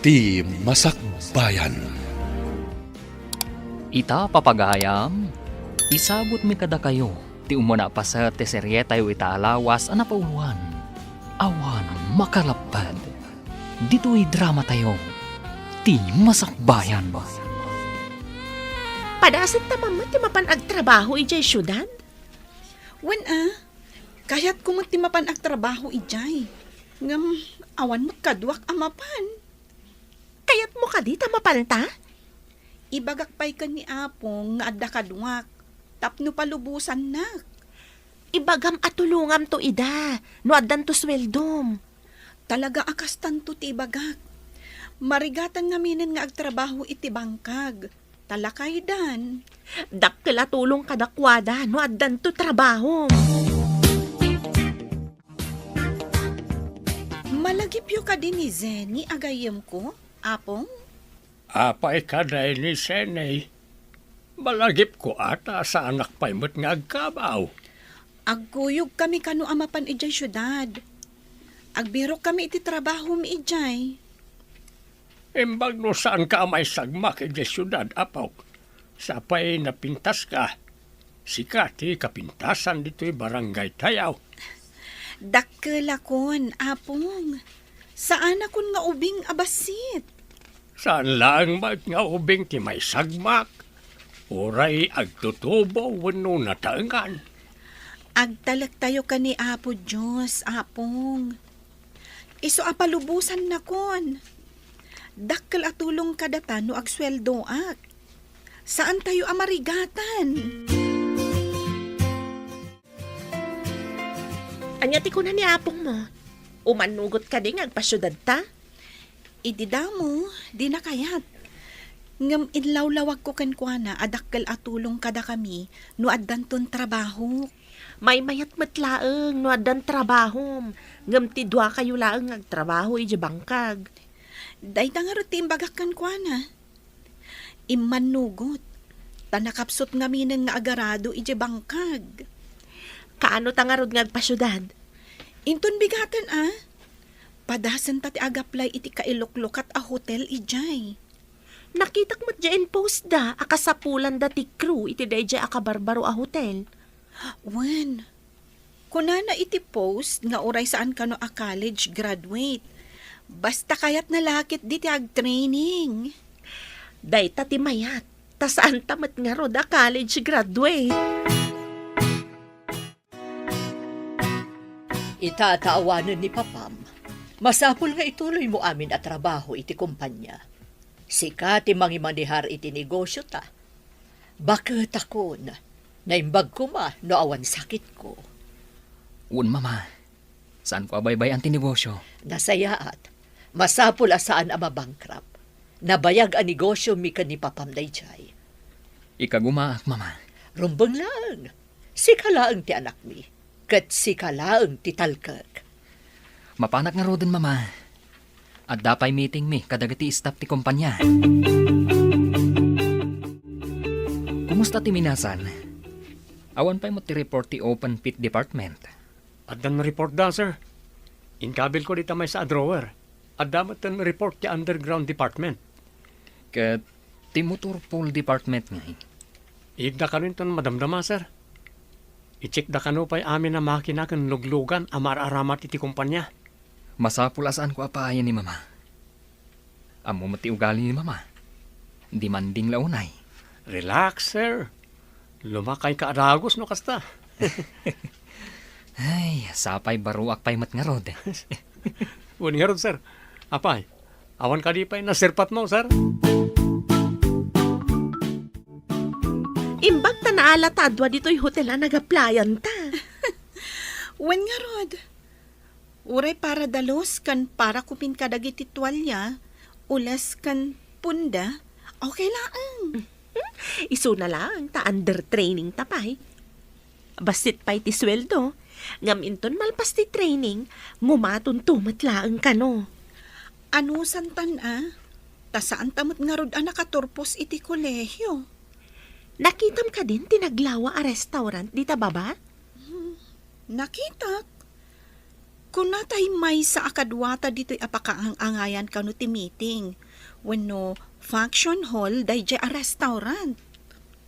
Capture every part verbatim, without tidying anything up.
Ti Masakbayan. Ita, papagayam, isagutmi kadakayo ti umuna a paset ti serietayo ita a lawas a napauloan, Awan Makalapped. Ditoy dramatayo, Ti Masakbayan. Padasenta man met ti mapan agtrabaho idiay siudad? Wen a, kayatko met ti mapan agtrabaho idiay. Ngem awan met kaduak a mapan. Kayatmo kadi ta mapanta? Ibagak pay ken ni Apong nga adda kaduak tapno palubosannak. Ibagam a tulongamto ida no addanto sueldom. Talaga a kastanto ti ibagak. Marigatan ngaminen nga agtrabaho iti bangkag. Ta lakaydan. Dakkel a tulong kadakuada no addanto trabahom. Malagipyo kadi ni Zenny a gayyemko, Apong? Apay kadi ni Zenny? Malagipko a ta saanak pay met nga agkabaw. Agkuyogkami kano a mapan idiay siudad. Agbirokkami iti trabahom idiay. Imbag no saanka a maisagmak idiay siudad, apok. Sapay napintaska. Sika ti kapintasan ditoy barangaytayo. Dakkelakon, Apong. Saanakon nga ubing a bassit. Saan laeng met nga ubing ti maisagmak, uray agtutubo wenno nataengan. Agtalektayo ken ni Apo Dios, Apong. Isu a palubosannakon. Dakkel a tulong kadata no agsueldoak. Saantayo a marigatan. Ania ti kuna ni apongmo? Umannugot kadi nga agpasiudadta? Idi damo, dina kayat. Ngem inlawlawagko kenkuana a dakkel a tulong kadakami no addanton trabaho. Maymayat met laeng no addan trabahom, ngem ti duakayo laeng nga agtrabaho idiay bangkag. Dayta ngarud ti imbagak kenkuana. Immannugot, ta nakapsut ngaminen nga agarado idiay bangkag. Kaano ta ngarud nga agpasiudad? Inton bigaten a. Padasenta ti agaplay iti kailuklukat a hotel idiay. Nakitak met diay in-post da a kasapulanda ti crew iti daydiay a kabarbaro a hotel. Wen, kunana iti post nga uray saan kano a college graduate. Basta kayatna la ketdi ti agtraining. Dayta ti mayat, ta saanta met ngarud a college graduate. Ita ta awanen ni papam, masapul nga ituloymo amin a trabaho iti kompania. Sika ti mangimanehar iti negosiota. Baketakon, naimbag koma no awan sakitko. Wen, Mama. Saanko a baybay-an ti negosio. Nasayaat. Masapul a saan a mabankrupt. Nabayag a negosio mi ken ni papam daydiay. Ikagumaak, Mama. Rumbeng laeng. Sika laeng ti anakmi. Ket sika laeng ti talkek. Mapanak ngaruden, Mama. Adda pay meetingmi kadagiti staff ti kompania. Kumusta ti minasan? Awan pay met ti report ti open pit department? Addan report da, sir. Inkabilko dita maysa a drawer. Adda met ten report ti underground department. Ket ti motor pool department ngay? Iyegda kano inton madamdama, sir. I-check da kano pay amin a makina ken luglugan a mar-aramat iti kompania. Masapul a saanko a paayen ni Mama. Ammo met ti ugali ni Mama. Demanding la unay. Relax, sir. Lumakayka a dagus no kasta. Ay, sapay baruak pay met ngarud. Wen ngarud, sir. Apay, awan kadi pay naserpatmo, sir? Imbag ta naala ta adua ditoy hotel a nagaplayanta. Wen ngarud. Uray para dalus ken para kumin kadagiti tualia, ules ken punda, okay laeng. Isuna laeng ta under training ta pay. Bassit pay ti sueldo, ngem inton malpas ti training, ngumatonto met laeng kano. Anusantan a, ta saanta met ngarud a nakaturpos iti kolehio. Nakitam kadin ti naglawa a restaurant dita baba? Hmm, nakitak. Kunatay maysa a kaduata ditoy a pakaang-angayan kano ti meeting wenno function hall daydiay a restaurant.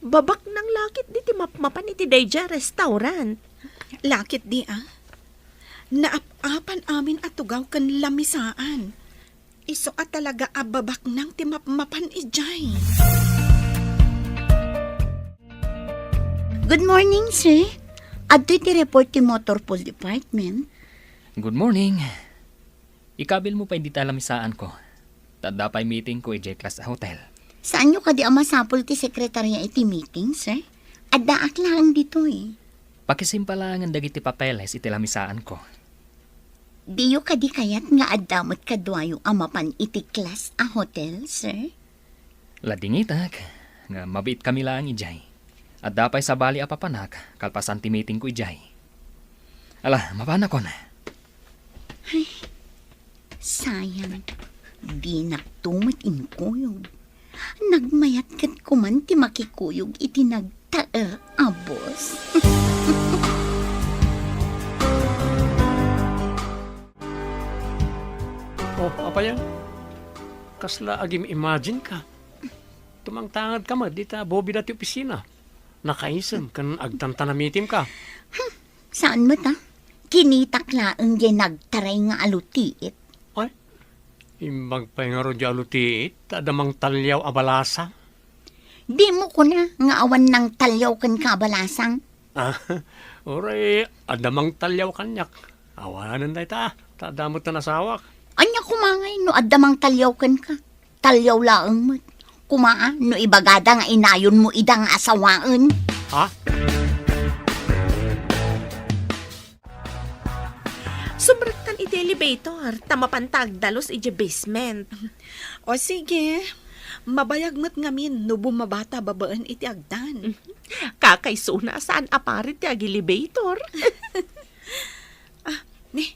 Babaknang la ketdi ti mapmapan iti daydiay a restaurant. La ketdi a. Naap-apan amin a tugaw ken lamisaan. Isu a talaga a babaknang ti mapmapan idiay. Good morning, sir. Adtoy ti report ti Motor Pool Department. Good morning. Ikabilmo pay dita lamisaanko. Ta adda pay meetingko idiay Class A Hotel. Saanyo kadi a masapul ti sekretarya iti meeting, sir? Addaak laeng ditoy. Pakisimpalangen dagiti papeles iti lamisaanko. Diyo kadi kayat nga adda met kaduayo a mapan iti Class A Hotel, sir? Ladingitak, nga mabiitkami laeng idiay. Adda pay sabali a papanak kalpasan ti meetingko idiay. Ala, mapanakon. Ay, sayang. Dinakto met inkuyog. Nagmayat ket kuman ti makikuyog iti nagtaer a boss. Oh, apay a? Kasla agim-imagine ka. Tumangtangad ka met dita bobida ti opisina. Nakaisem ken agtantanamitim ka. Hmm, saan met a? Kinitak laeng diay nagtaray nga alutiit. Ay, imbag pay ngarud diay alutiit, ta adda mangtaliaw a balasang. Dimo kuna nga awan nangtaliaw kenka a balasang? Ah, uray, adda mangtaliaw kaniak. Awanen dayta, ta adda met ti nasawak. Ania koma ngay no adda mangtaliaw kenka? Taliaw laeng met. Koma a, no ibagada nga inayonmo ida nga asawaen. Ha? Sumrektan iti elevator, ta mapanta agdalus iti basement. O sige, mabayag met ngamin no bumabata babaen iti agdan. Kakaisuna, saan a pari ti ag-elevator. Ah, ni,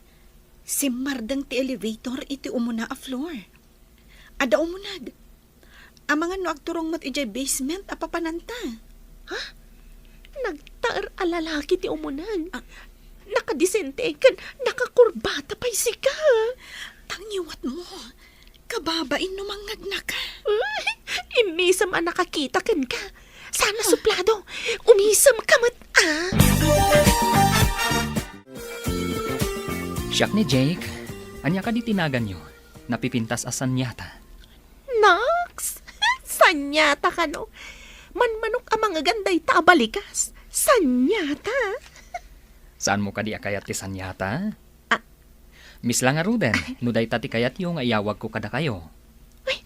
simmardeng ti elevator iti umuna a floor. Adda umuneg. Amangan no agturong met idiay basement a papananta. Ha? Nagtaer a lalaki ti umuneg. Ah. Nakadisente ken nakakurbata pay sika. Tangiwatmo. Kababain no mangngegnaka. Ay, immisem a nakakita kenka. Sana suplado. Umisem ka met, ah. Siak ni Jake. Ania kadi ti naganyo? Napipintas a sanyata. Naks! Sanyata kano? Manmanok a mangegan dayta a balikas. Sanyata? Saanmo kadi a kayat ti sanyata? Ah. Miss la ngaruden, no dayta ti kayatyo nga iyawagko kadakayo. Ay,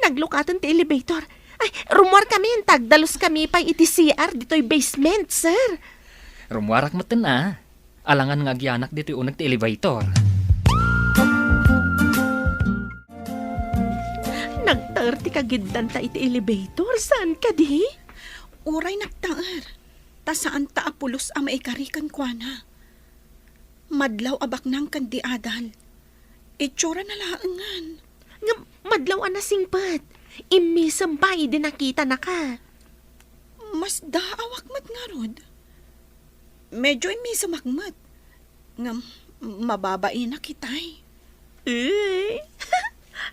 naglukaten ti elevator. Ay, rummuarkami, ta agdaluskami pay iti C R ditoy basement, sir. Rummuarak metten a. Alangan nga agyanak ditoy uneg ti elevator. Nagtaer ti kagiddanta iti elevator, saan kadi? Uray nagtaer, ta saanta a pulos a maikari kenkuana. Madlaw a baknang ken di adal. Itsurana laengen. Ngem madlaw a nasingpet. Immisem pay idi nakitanaka. Masdaawak met ngarud. Medyo immisemak met. Ngem mababainak itay. Eh,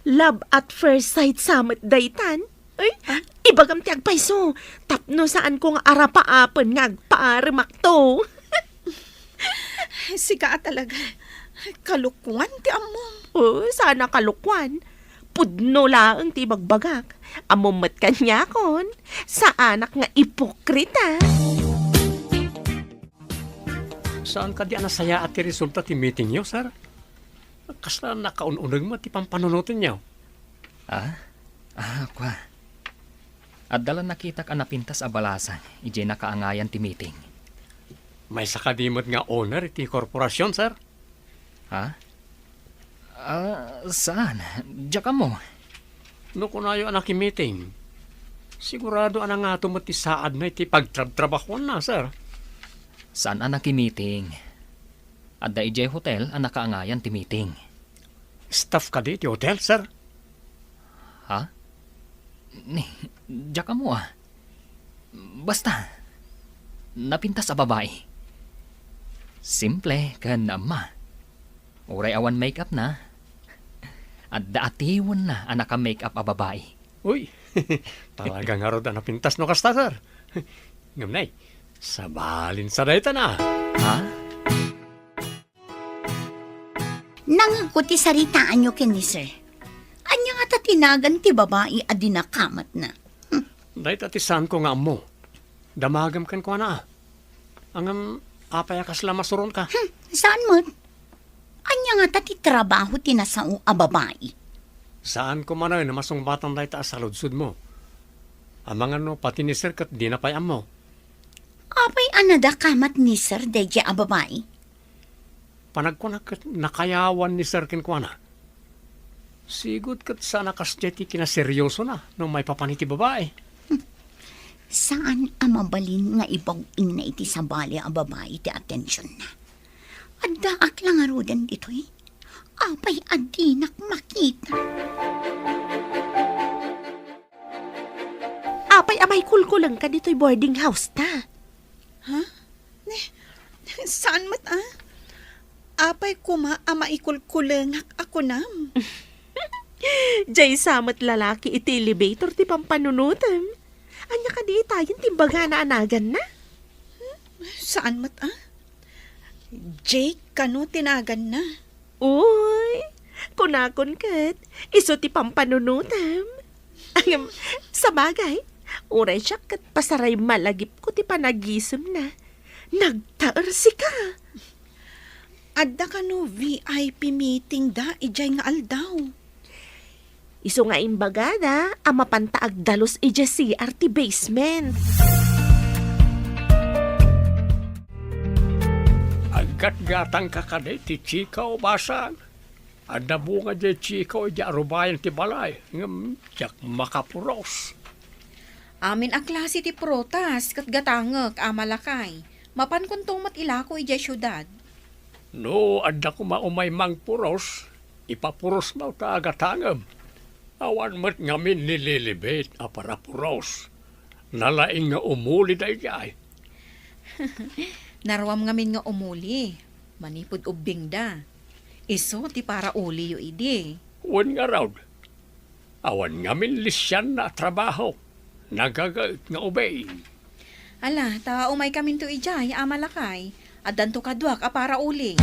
love at first sight sa met daytan. Ay, ah? Ibagam ti agpayso. Tapno saanko nga arapaapen nga agpaaremakto. Sika a talaga. Kalokoan ti ammom. Oh, saan a kalokoan. Pudno laeng ti ibagbagak. Ammom met kaniakon. Saanak nga ipokrita. Saan kadi a nasayaat ti resulta ti meetingyo, sir? Kasla nakaun-uneg met ti pampanunotenyo. Ah? Ah, kua. Adda la nakitak a napintas a balasang idiay nakaangayan ti meeting. Maysa kadi met nga owner iti korporasion, sir? Ha? Ah, saan? Diak ammo. No kunayo a nakimiting, sigurado a nangato met ti saadna iti pagtrabtrabahuanna, sir. Saan a nakimiting? Adda idiay hotel a nakaangayan ti meeting. Staff kadi ti hotel, sir? Ha? Ni, diak ammo a. Basta, napintas a babai. Simple ken naamma. Uray awan make-up na, adda atiwenna a naka-make-up a babai. Uy, talaga ngarud a napintas no kasta, sir. Ngem nay, sabalin sa dayta na. Ha? Nangegko ti saritaanyo ken ni sir. Ania ngata ti nagan ti babai a dinakamatna? Hmm. Dayta ti saanko nga ammo. Damagem kenkuana. Ngem, apay a kasla masuronka? Hmm, saan met? Ania ngata ti trabaho ti nasao a babai? Saanko manen a masungbatan dayta a saludsodmo. Amangan no pati ni sir ket dina pay ammo. Apay a nadakamat ni sir daydiay a babai? Panagkunak ket nakayawan ni sir kenkuana. Sigud ket saan a kasdiay ti kinaseriosona no maipapan iti babai. Saan a mabalin nga ibag-ingna iti sabali a babai ti atensionna. Addaak la ngaruden ditoy. Apay a dinak makita? Apay a maikulkulengka ditoy boarding house ta? Ha? Ne, saan met, ah? Apay koma a maikulkulengak a kunam? Diay sa met lalaki iti elevator ti pampanunotem. Ania kadi itayen ti imbagana a naganna? Saan met, ah? Jake kano ti naganna. Uy, kunakon ket, isu ti pampanunotem. Ngem, sabagay, uray siak ket pasaray malagipko ti panagisemna. Nagtaersika. Adda kano V I P meeting da idiay nga aldaw? Isu nga imbagada a mapanta agdalus idiay C R ti basement. Aggatgatangka kadi ti chiko, basang? Adda bunga diay chiko idiay arubayan ti balay, ngem diak makapuros. Amin a klase ti prutas ket gatangek, Ama Lakay. Mapankonto met ilako idiay siudad. No adda koma umay mangpuros, ipapurosmo ta gatangem. Awan met ngamin ni Lilibet a parapuros. Nalaing nga umuli daydiay. Naruam ngamin nga umuli, manipud ubbingda. Isu ti parauliyo idi. Wen ngarud, awan ngamin lisianna a trabaho. Nagagaet nga ubing. Ala, ta umaykaminto idiay, Ama Lakay. Addanto kaduak a parauli.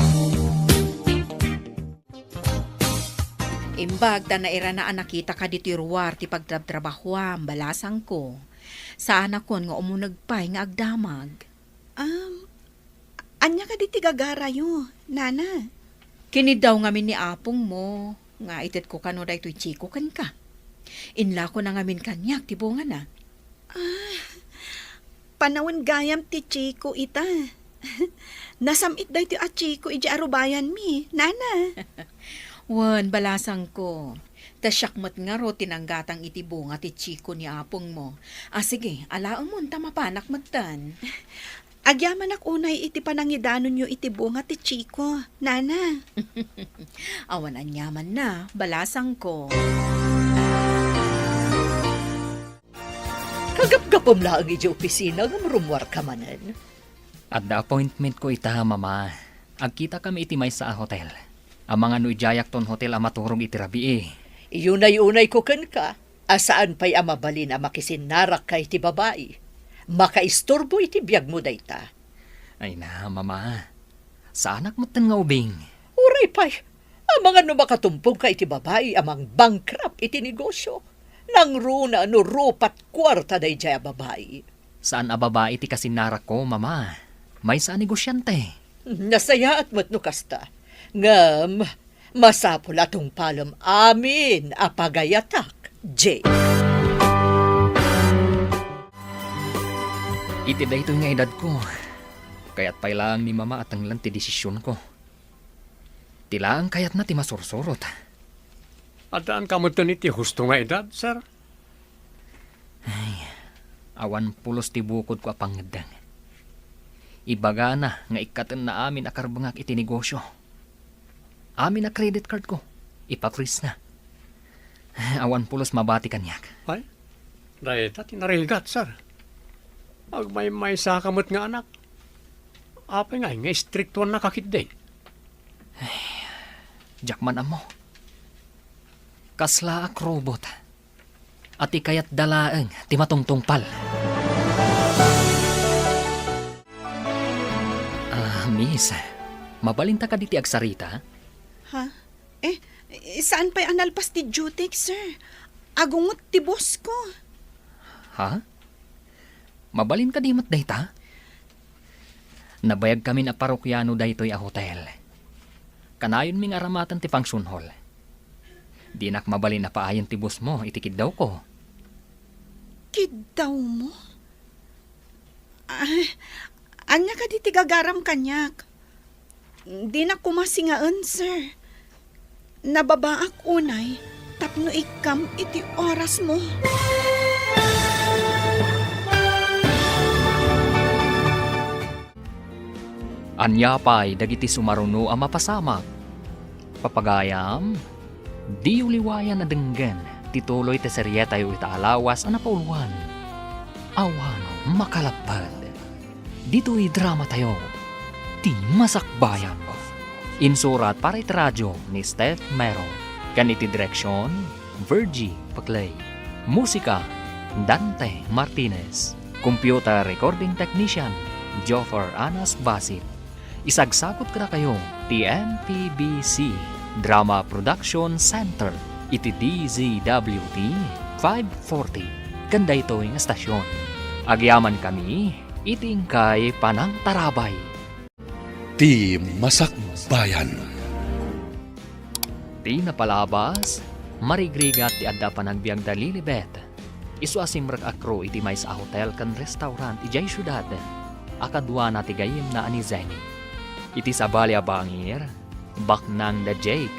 Imbag ta nairana a nakitaka ditoy ruar ti pagtrabtrabahoam, balasangko. Saanakon nga umuneg pay nga agdamag. Um, ania kadi ti gagarayo, Nana? Kiniddaw ngamin ni apongmo nga itedko kano daytoy chiko kenka. Inlakona ngamin kaniak ti bungana. Ah, panawen gayam ti chiko ita. Nasam-it daytoy a chiko idiay arubayanmi, Nana. Wen, balasangko. Ta siak met ngarud ti nanggatang iti bunga ti chiko ni apongmo. A, sige, alaemon ta mapanak metten. Agyamanak unay iti panangidanonyo iti bunga ti chiko, Nana. Awan aniamanna, balasangko. Kagapgapum laeng idiay opisina ngem rummuarka manen. Adda appointmentko ita, Mama. Agkitakami iti maysa a hotel. Amangan no idiayakton hotel a maturog iti rabii. Iyunay-unayko kenka a saan pay a mabalin a makisinnarakka iti babai. Makaisturbo iti biagmo dayta. Ay na, Mama. Saanak metten nga ubing. Uray pay, amangan no makatumpongka iti babai a mangbankrupt iti negosio. Nangruna no rupat kuarta daydiay a babai. Saan a babai ti kasinnarakko, Mama. Maysa a negosiante. Nasayaat met no kasta. Ngem, masapul a tungpalem amin a pagayatak, Jay. Iti daytoy nga edadko, kayat pay laeng ni Mama a tenglen ti desisionko. Ti laeng kayatna ti masursurot. Addaanka metten iti husto nga edad, sir? Ay, awan pulos ti bukodko a pangngeddeng. Ibagana nga ikkatenna amin a karbengak iti negosio. Amin a credit cardko, ipafreezna. Awan pulos mabati kaniak. Ay, dayta ti narigat, sir. Agmaymaysaka met nga anak. Apay ngay nga istriktuannaka ketdi? Ay, Diak man ammo. Kaslaak robot. A ti kayatda laeng ti matungtungpal. Ah, miss, mabalinta kadi ti agsarita? Ha? Eh, saan pay a nalpas ti duty, sir? Agungot ti boss ko. Ha? Mabalin kadi met dayta? Nabayagkamin a parokiano daytoy a hotel. Kanayonmi nga aramaten ti function hall. Dinak mabalin a paayen ti boss mo iti kiddawko. Kiddawmo? Ah, ania kadi ti gagaram kaniak? Dinak koma singaen, sir. Nababaak unay tapno ikkam iti orasmo. Ania pay dagiti sumaruno a mapasamak? Papagayam, diyo liwayan a denggen ti tuloy ti serietayo ita a lawas a napauluan. Awan makalapped. Ditoy dramatayo, Ti Masakbayan. Insurat para iti radyo ni Steph Mero, ken iti direksion, Virgie Paclay. Musika, Dante Martinez. Computer recording technician, Joffer Anas Basit. Isagsakot kadakayo ti M P B C Drama Production Center iti D Z W T five forty ken daytoy nga stasyon. Agyamankami iti inkay panangtarabay. Ti Masakbayan. Ti napalabas, marigrigat ti adda panagbiagda Lilibet. Isu a simrek a crew iti maysa a hotel ken restaurant idiay siudad a kaduana ti gayyemna a ni Zenny. Iti sabali a bangir, baknang da Jake,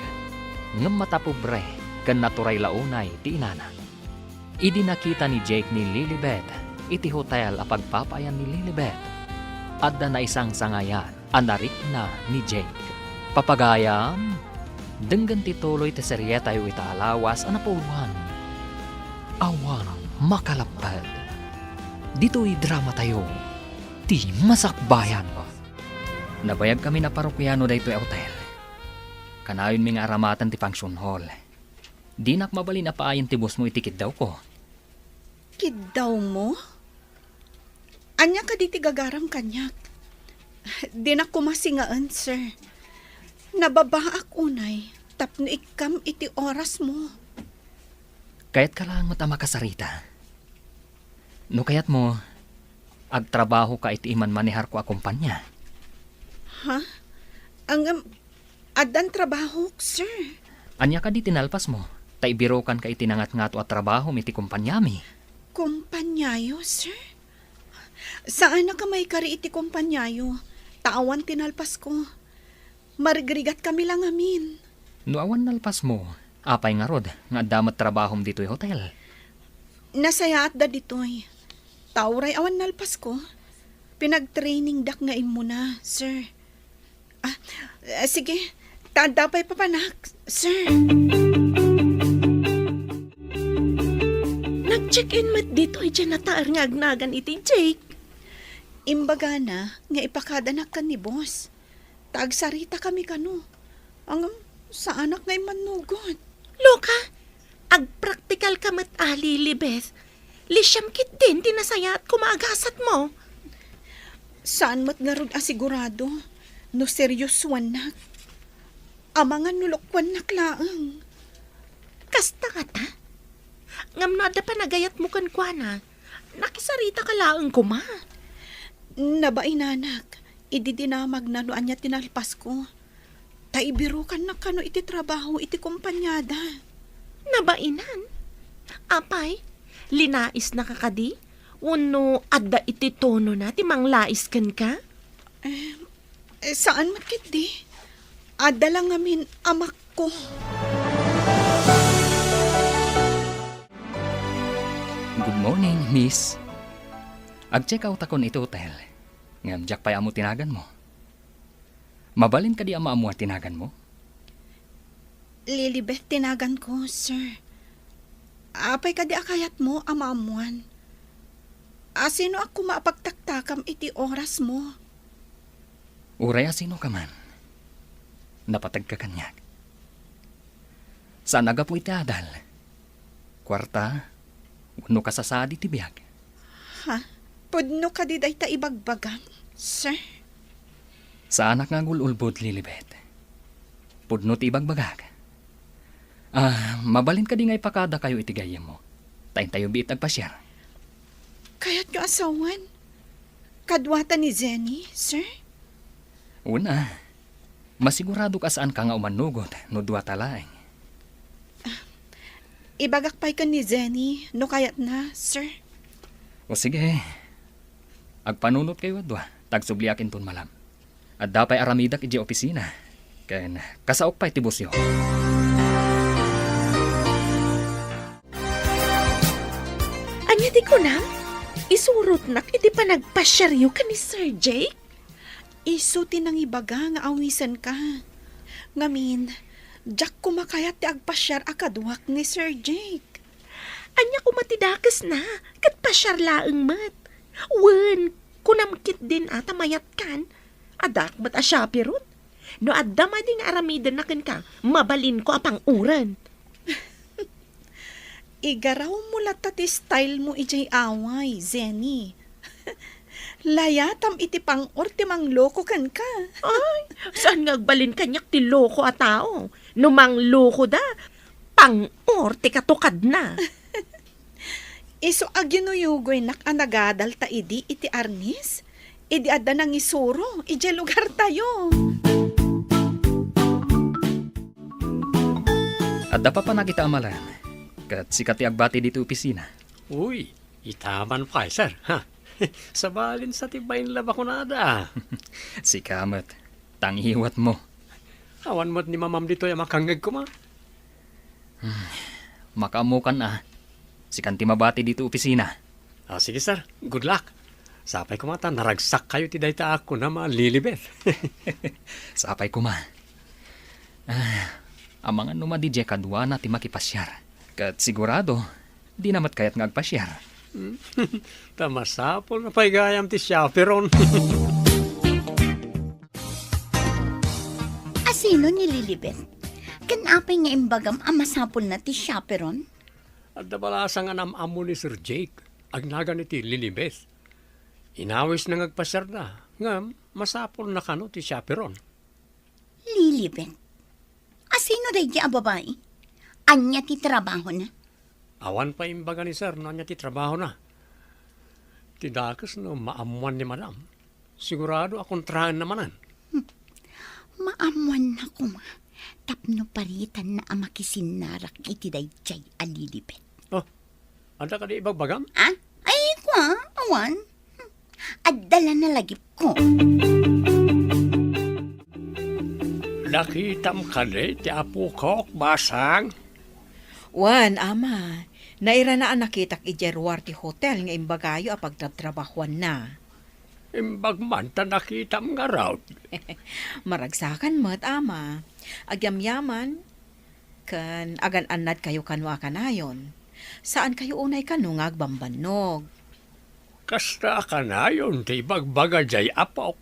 ngem matapobre ken naturay la unay ti inana. Idi nakita ni Jake ni Lilibet iti hotel a pagpapaayan ni Lilibet, adda naisangsangayan a narikna ni Jake. Papagayam, denggen ti tuloy ti serietayo ita a lawas a napauluan. Awan makalapped. Ditoy dramatayo, Ti Masakbayan. Nabayagkamin a parokiano daytoy a hotel. Kanayonmi nga aramaten ti function hall. Dinak mabalin a paayen ti boss mo iti kiddawko. Kiddawmo? Ania kadi ti gagaram kaniak? Dinak koma singaen, sir. Nababaak unay tapno ikkam iti orasmo. Kayatka laeng met a makasarita. No kayatmo, agtrabahoka iti imanmaneharko a kompania. Ha? Ngem, addan trabahok, sir. Ania kadi ti nalpasmo? Ta ibirukanka iti nangatngato a trabahom iti kompaniami. Kompaniayo, sir? Saanak a maikari iti kompaniayo, ta awan ti nalpasko. Marigrigatkami la ngamin. No awan nalpasmo, apay ngarud nga adda met trabahom ditoy hotel? Nasayaatda ditoy. Ta uray awan nalpasko, pinagtrainingdak nga immuna, sir. Ah, ah, sige. Ta adda pay papanak, sir. Nag-check-in met ditoy diay nataer nga agnagan iti Jake. Imbagana nga ipakadanak ken ni boss. Ta agsaritakami kano. Ngem, saanak nga immannugot. Loka, agpraktikalka met a, Lilibet. Lisiam ketdin ti nasayaat koma a gasatmo. Saan met ngarud a sigurado no seriosoannak. Amangan no lokoannak laeng. Kasta ngata? Ngem no adda panagayatmo kenkuana, nakisaritaka laeng koma. Nabainanak, idi dinamagna no ania ti nalpasko. Ta ibirukannak kano iti trabaho iti kompaniada. Nabainan? Apay, linaisnaka kadi? Wenno adda iti tonona ti manglais kenka? Eh, eh, saan met ketdi? Adda la ngamin amakko. Good morning, miss. Ag-check outakon iti hotel. Ngem diak pay ammo ti naganmo. Mabalin kadi a maammuan ti naganmo? Lilibet ti naganko, sir. Apay kadi a kayatmo a maammuan? Asinoak koma a pagtaktakam iti orasmo? Uray asinoka man, napateg ka kaniak. Saan a gapu iti adal, kuarta, wenno kasasadi ti biag? Ha? Pudno kadi dayta ibagbagam, sir? Saanak nga agul-ulbod, Lilibet. Pudno ti ibagbagak. Ah, mabalin kadi nga ipakadakayo iti gayyemmo? Ta intayo biit agpasiar. Kayatyo a sawen? Kaduata ni Jenny, sir? Una, masiguradok a saanka nga umanugot no duata laeng. Ibagak pay ken ni Jenny no kayatna, sir. O sige, agpanunotkayo a dua, ta agsubliak inton malam. Adda pay aramidak idiay opisina, ken kasaok pay ti busyo. Ania ti kunam? Isurotnak iti panagpasiaryo ken ni Sir Jake? Isu ti nangibaga nga awisenka. Ngamin, diak koma kayat ti agpasiar a kaduak ni Sir Jake. Ania koma ti dakesna? Ket pasiar laeng met. Wen, kunam ketdin a ta mayatkan. Addaak met a chaperon. No adda madi nga aramidenna kenka, mabalinko a pang-uren. Igarawmo latta ti stylemo idiay away, Jenny. Layatam iti pang-or ti mangloko kenka. Ay, saan nga agbalin kaniak ti loko a tao? No manglokoda, pang-or ti katukadna. Isu a ginuyugoynak a nagadalta idi iti arnis, idi adda nangisuro idiay lugartayo. Adda papanak ita a malam, ket sika ti agbati ditoy opisina. Uy, ita man pay, sir, ha? Sabalin sa ti bain la bakunada. Sika met, tangiwat mo. Awan met ni mamam ditoy a makangngeg koma. Hmm, makaammokan a. Sikan ti mabati ditoy opisina. Ah, sige, sir. Good luck. Sapay koma ta naragsak kayo ti dayta a kunam a Lilibet. Sapay koma. Ah, amangan no madi diay kaduana ti makipasiar. Ket sigurado, dina met kayat nga agpasiar. Hmm. Ta masapul na pay gayam ti chaperon. Asino ni Lilibet? Ken apay nga imbagam a masapulna ti chaperon? Adda balasang nga nam-ammo ni Sir Jake, agnagan iti Lilibet. Inawisna nga agpasiarda, ngem masapulna kano ti chaperon. Lilibet? Asino daydi a babai? Ania ti trabahona? Awan pay imbaga ni Sir no ania ti trabahona. Ti dakes no maammoan ni Madam, sigurado a kontraenna manen. Hmm. Maammoanna koma tapno paritanna a makisinnarak iti daydiay a Lilibet. Oh, adda kadi ibagbagam? Ah? Ay, kua, awan. Hmm. Adda la nalagipko. Nakitam kadi ti apokok, Basang? Wen, Ama. Nairana a nakitak idiay ruar ti hotel nga imbagayo a pagtrabtrabahuanna. Imbag man ta nakitam ngarud. Maragsakan met, Ama. Agyamyaman, ken agan-annadkayo kano a kanayon. Saankayo unay kano nga agbambannog. Kasta a kanayon ti ibagbaga diay apok.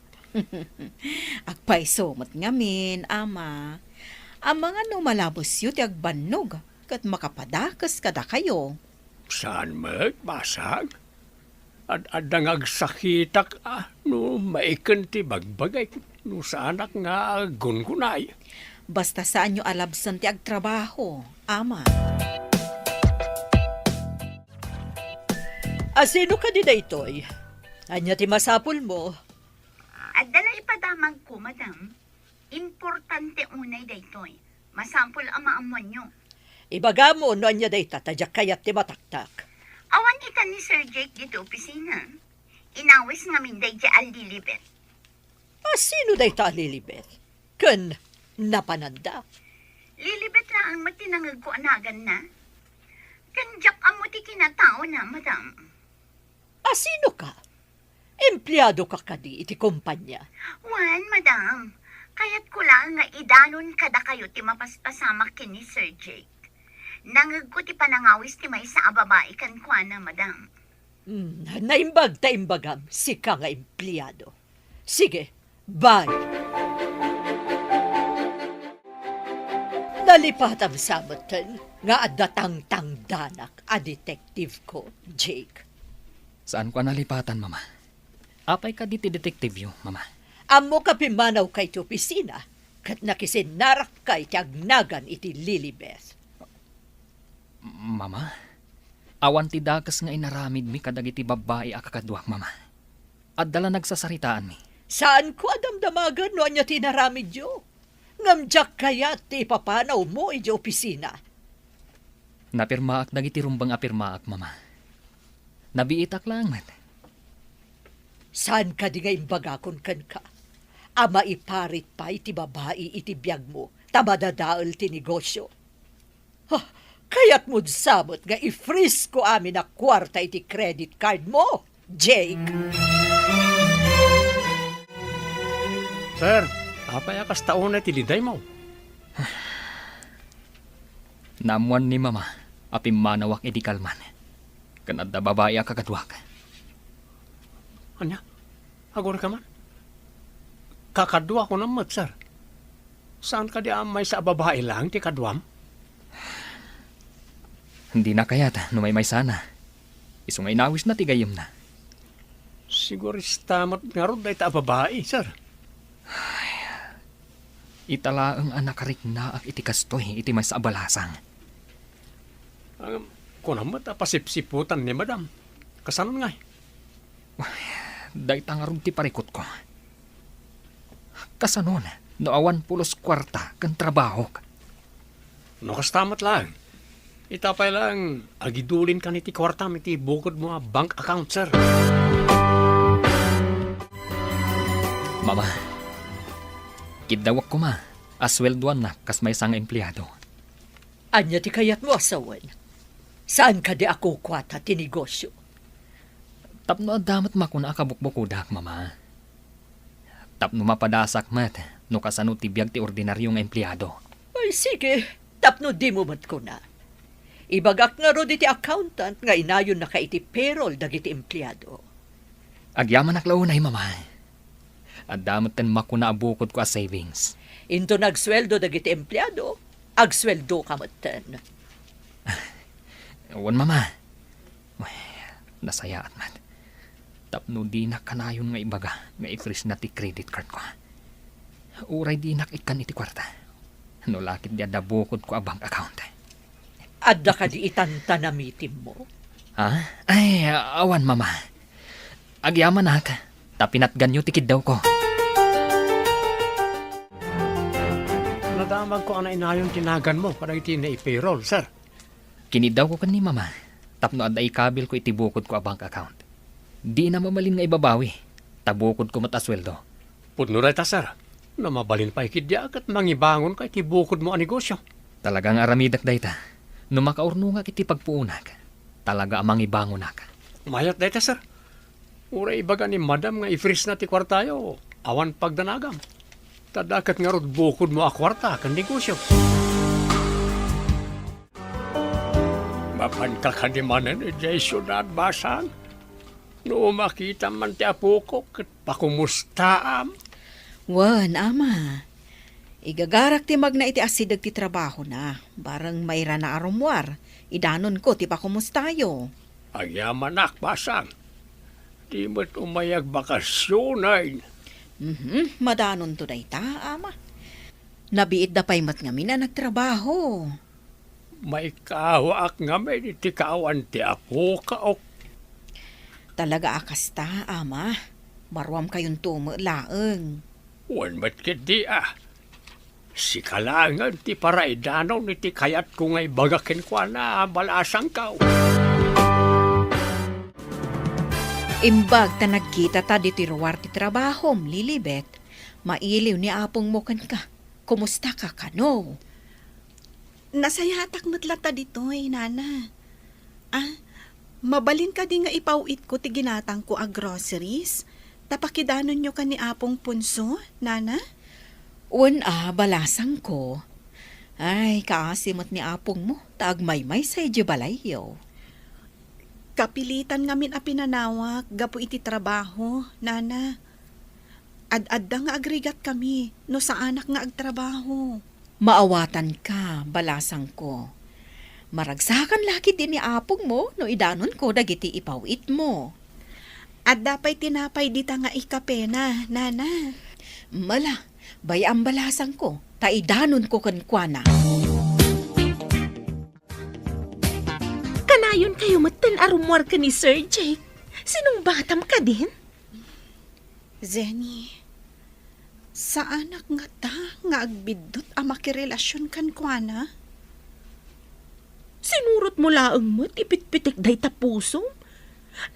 Agpayso met ngamin, Ama. Amangan no malabesyo ti agbannog ket makapadakes kadakayo. Saan met, Basang? Ad-adda nga agsakitak a no maiken ti bagbagik no saanak nga aggungunay. Basta saanyo a labsen ti agtrabaho, Ama. Asino kadi daytoy? Ania ti masapulmo? Adda la ipadamagko, madam. Importante unay daytoy. Masapul a maammoanyo. Ibagamo no ania dayta ta diak kayat ti mataktak. Awan ita ni Sir Jake ditoy opisina. Inawis ngamin daydiay a Lilibet. Asino dayta a Lilibet? Ken napananda? Lilibet laeng met ti nangegko a naganna. Ken diak ammo ti kinataona, madam. Asino ka? Empleado ka kadi iti kompanya? Wen, madam. Kayatko laeng nga idanon kadakayo ti mapaspasamak ken ni Sir Jake. Nangegko ti panangawis ti maysa a babai kenkuana, madam. Hmm, naimbag ta imbagam, sika nga empleado. Sige, bye. Nalipatam sa metten nga adda tangtangdanak a detective ko, Jake. Saanko a nalipatan, Mama. Apay kadi ti detectiveyo, Mama? Ammok a pimmanawka iti opisina ket nakisinnarakka iti agnagan iti Lilibeth. Mama, awan ti dakes nga inaramidmi kadagiti babbai a kakaduak, Mama. Adda la nagsasaritaanmi. Saanko a damdamagan no ania ti inaramidyo. Ngem diak kayat ti ipapanawmo idiay opisina. Napirmaak dagiti rumbeng a pirmaak, Mama. Nabiitak laeng met. Saan kadi nga imbagakon kenka a maiparit pay ti babai iti biagmo ta madadael ti negosio? Ha, kayatmod sa met nga i-freeze ko amin a kuarta iti credit card mo, Jake? Sir, apay a kasta unay ti lidaymo? Naammoan ni Mama a pimmanawak idi kalman. Ken adda babai a kakaduak. Ania? Agurayka man? Kakaduak kunam met, sir. Saan kadi a maysa a babai laeng ti kaduam? Dina kayat no maymaysana. Isu nga inawisna ti gayyemna. Sigurista met ngarud dayta a babai, sir. Ita laeng a nakariknaak iti kastoy iti maysa a balasang. Ngem, kunam met a pasipsiputan ni Madam. Kasano ngay? Dayta ngarud ti parikutko. Kasanon no awan pulos kuarta ken trabahok? No kasta met laeng, ita pay laeng agidulinkan iti kuartam iti bukodmo a bank account, sir. Mama, kiddawek koma a sueldoannak kas maysa nga empleado. Ania ti kayatmo a sawen? Saan kadi a kukuata ti negosio? Tapno adda met makuna a kabukbukodak, Mama. Tapno mapadasak met no kasano ti biag ti ordinario nga empleado. Ay, sige, tapno dimo met kuna. Ibagak ngarud iti accountant nga inayonnaka iti payroll dagiti empleado. Agyamanak la unay, Mama. Adda metten makuna a bukodko a savings. Inton agsueldo dagiti empleado, agsueldoka metten. Wen, Mama. Uy, nasayaat met. Tapno dinak kanayon nga ibaga nga i-freeze na ti credit card ko. Uray dinak ikkan iti kuarta. No la ket di adda bukodko a bank account. Adda kadi itan ta namitimmo? Ha? Ay, awan, Mama. Agyamanak, ta pinatganyo ti kiddawko. Nadamagko a nainayon ti naganmo kadagiti nai-payroll, sir. Kiniddawko ken ni Mama tapno adda ikabilko iti bukodko a bank account. Dina mabalin nga ibabawi, ta bukodko met a sueldo. Pudno dayta, sir. No mabalin pay ketdi a ket mangibangonka iti bukodmo a negosio. Talaga nga aramidek dayta. No makaurnongak iti pagpuonak, talaga a mangibangonak. Mayat dayta, sir. Uray ibaga ni Madam nga i-freeze na ti kuartayo, awan pagdanagam. Ta da ket ngarud bukodmo a kuarta ken negosio. Mapanka kadi manen idiay siudad, Basang? No makitam man ti apok, ket pakumustaam. Wen, Ama. Igagarak ti magna iti asideg ti trabahona. Bareng mairana a rummuar, idanonko ti pakumustayo. Agyamanak, Basang. Di met umay agbakasionen. Mhm, madanonto dayta, Ama. Nabiitda pay met ngamin a nagtrabaho. Maikawaak ngamin iti kaawan ti apoka, ok. Talaga a kasta, Ama. Maruamkayonto met laeng. Wen met ketdi a. Sika laengen ti paraidanon iti kayatko nga ibaga kenkuana a balasangko. Imbag ta nagkitata ditoy ruar ti trabahom, Lilibet, mailiw ni apongmo kenka. Kumustaka kano? Nasayaatak met latta ditoy, Nana. Ah, mabalin kadi nga ipaw-itko ti ginatangko a groceries? Ta pakidanonyo ken ni Apong Ponso, Nana? Wen a, balasangko. Ay, kaasi met ni apongmo, ta agmaymaysa idiay balayyo. Kapilitan ngamin a pinanawak gapu iti trabaho, Nana. Ad-adda nga agrigatkami no saanak nga agtrabaho. Maawatanka, balasangko. Maragsakan la ketdi ni apongmo no idanonko dagiti ipaw-itmo. Adda pay tinapay dita nga ikapena, nana. Mala, bay-am, balasangko, ta idanonko kenkuana. Kanayonkayo metten a rummuar ken ni Sir Jake. Sinungbatam kadin? Zenny, saanak ngata nga agbiddut a makirelasion kenkuana? Sinurotmo laeng met ipitpitik dayta pusom?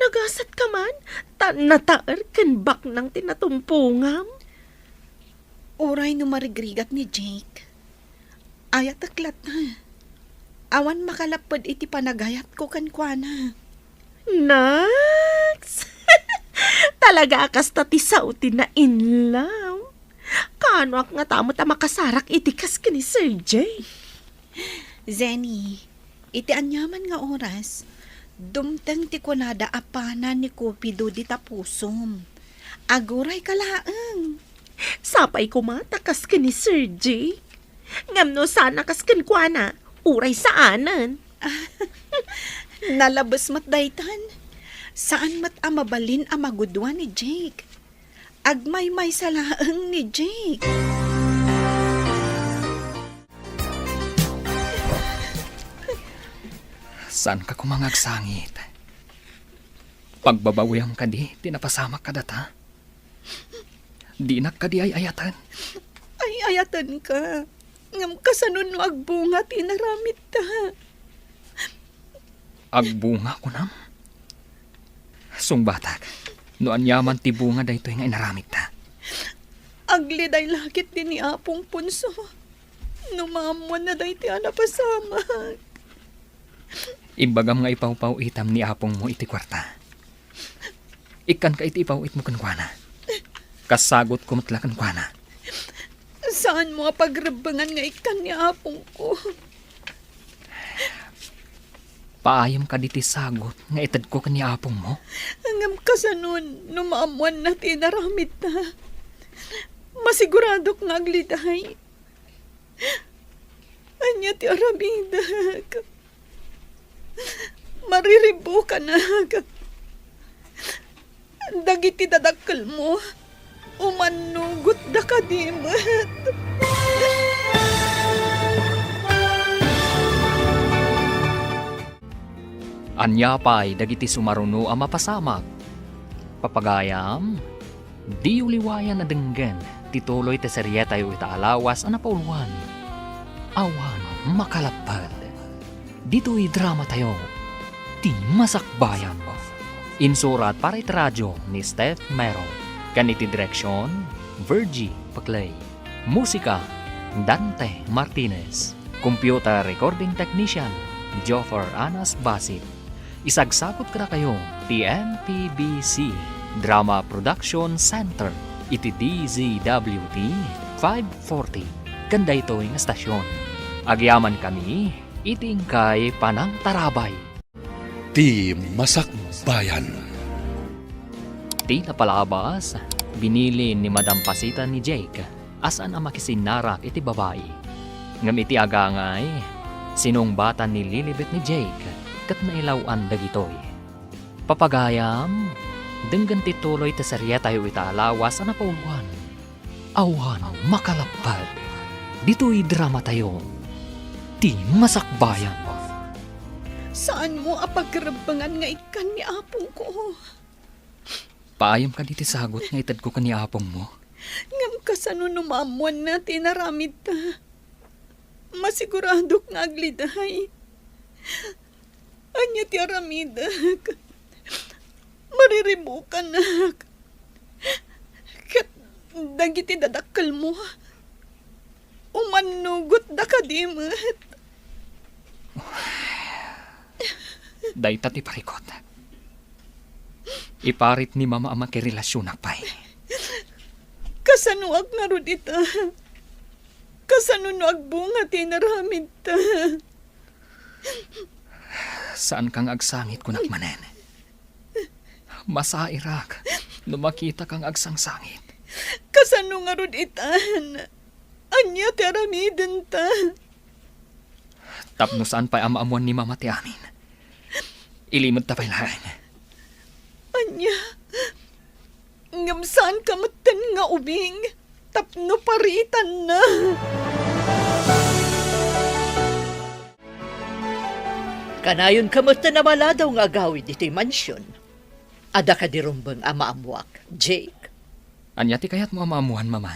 Nagasatka man, ta nataer ken baknang ti natumpongam. Uray no marigrigat ni Jake, ayatek latta. Awan makalapped iti panagayatko kenkuana. Naks! Talaga a kasta ti sao ti na-in-love. Kaanoak ngata met a makasarak iti kas ken ni Sir Jay? Zenny, iti aniaman nga oras, dumteng ti kunada a pana ni Cupido dita pusom. Agurayka laeng. Sapay koma ta kas ken ni Sir Jake. Ngem no saan a kas kenkuana, uray saanen. Nalabes met daytan. Saan met a mabalin a magudua ni Jake. Agmaymaysa laeng ni Jake. Saanka koma nga agsangit? Pagbabawiam kadi ti napasamak kadata? Dinak kadi ay-ayaten? Ay-ayatenka. Ngem kasano no agbunga ti inaramidta? Agbunga, kunam? Sungbatak, no aniaman ti bunga daytoy nga inaramidta. Agliday la ketdi ni Apong Ponso no maammoanna daytoy a napasamak. Imbagam nga ipawpaw-itam ni apongmo iti kuarta. Ikkanka iti ipaw-itmo kenkuana. Kas sagutko met la kenkuana. Saanmo a pagrebbengan nga ikkan ni apongko? Paayem kadi ti sagut nga itedko ken ni apongmo? Ngem kasano no maammoanna ti inaramidta? Masiguradok nga agliday. Ania ti aramidek? Mariribukanak. Dagiti dadakkelmo, umannugotda kadi met. Ania pay dagiti sumaruno a mapasamak? Papagayam, diyo liwayan a denggen ti tuloy ti serietayo ita a lawas a napauluan, Awan Makalapped. Ditoy dramatayo, Ti Masakbayan. Insurat para iti radio ni Steph Mero, ken iti direksion, Virgie Paclay. Musika, Dante Martinez. Computer recording technician, Joffer Anas Basit. Isagsagutko kadakayo ti M P B C Drama Production Center iti D Z W T five forty ken daytoy nga stasyon. Agyamankami iti inkay panangtarabay. Ti Masakbayan. Ti napalabas, binili ni Madam Pasita ni Jake a saan a makisinnarak iti babai. Ngem iti agangay, sinungbatan ni Lilibet ni Jake ket nailaw-an dagitoy. Papagayam, denggen ti tuloy ti serietayo ita a lawas a napauluan. Awan Makalapped. Ditoy dramatayo, Ti Masakbayan. Saanmo a pagrebbengan nga ikkan ni apongko? Paayem kadi ti sagut nga itedko ken ni apongmo? Ngem kasano no maammoanna ti inaramidta? Masiguradok nga agliday. Ania ti aramidek? Mariribukanak. Ket dagiti dadakkelmo, umannugotda kadi met. Dayta ti parikut. Iparit ni Mama a makirelasionak pay. Kasanoak ngarud ita? Kasano no agbunga ti inaramidta? Saanka nga agsangit kunak manen. Masairak no makitaka nga agsangsangit. Kasano ngarud itan? Ania ti aramidenta? Tapno saan pay a maammuan ni Mama ti amin, ilimedta pay laeng. Ania? Ngem saanka metten nga ubing tapno paritanna. Kanayonka metten a maladaw nga agawid iti mansion. Adda kadi rumbeng a maammuak, Jake? Ania ti kayatmo a maammuan, Mama?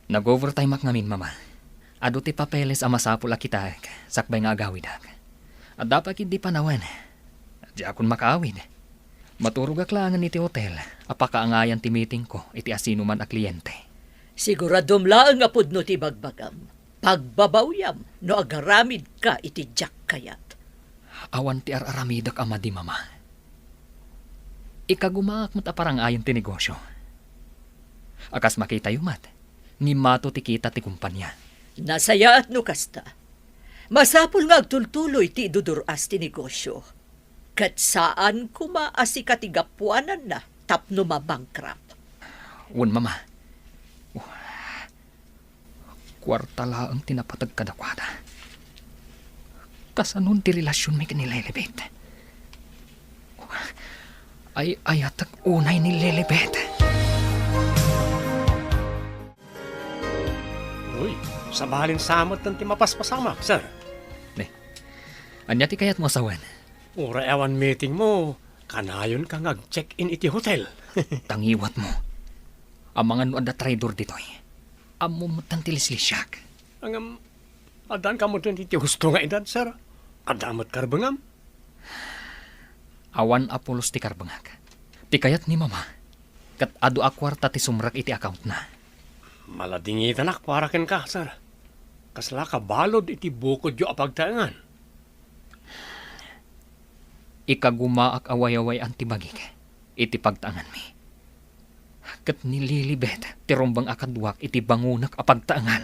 Nag-overtime-ak ngamin, Mama. Adu ti papeles a masapul a kitaek sakbay nga agawidek. Adda pay ketdi panawen. Diakon makaawid. Maturogak laengen iti hotel a pakaangayan ti meetingko iti asinoman a kliente. Siguradom laeng a pudno ti ibagbagam. Pagbabawiam no agaramidka iti diak kayat. Awan ti ar-aramidek a madi, Mama. Ikagumaak met a parangayen ti negosio. A kas makitayo met, ngimmato ti kita ti kompania. Nasayaat no kasta. Masapul nga agtultuloy ti idudur-as ti negosio. Ket saan koma a sika ti gapuananna tapno mabankrupt. Wen, Mama. Kuarta laeng ti napateg kadakuada. Kasanon ti relasionmi ken ni Lilibet? Ay-ayatek unay ni Lilibet. Uy, sabalin sa met ti mapaspasamak, sir. Ne, ania ti kayatmo a sawen? Uray awan meetingmo, kanayonka nga ag-check-in iti hotel. Tangiwatmo. Amangan no adda traidor ditoy. Ammom metten ti lislisiak. Ngem, addanka metten iti husto nga edad, sir. Adda met karbengam. Awan a pulos ti karbengak. Ti kayat ni Mama, ket adu a kuarta ti sumrek iti accountna. Maladingitanak para kenka, sir. Kaslaka balud iti bukodyo a pagtaengan. Ikagumaak a wayaway-an ti bagik iti pagtaenganmi. Ket ni Lilibet ti rumbeng a kaduak iti bangonek a pagtaengan.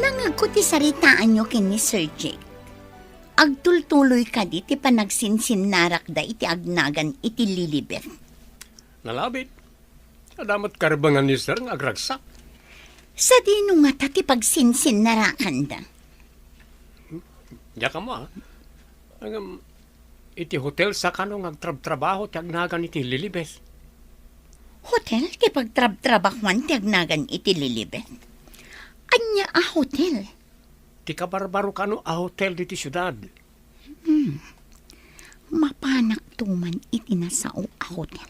Nangegko ti saritaanyo ken ni Sir Jake. Agtultuloy kadi ti panagsinsinnarakda iti agnagan iti Lilibet? Nalabit. Adda met karbengan ni Sir nga agragsak. Sadino ngata ti pagsinsinnarakanda? Diak ammo, a. Ngem, iti hotel sa kano nga agtrabtrabaho ti agnagan iti Lilibet. Hotel ti pagtrabtrabahoan ti agnagan iti Lilibet? Ania a hotel? Ti kabarbaro kano a hotel ditoy siudad. Hmm. Mapanakto man iti nasao a hotel,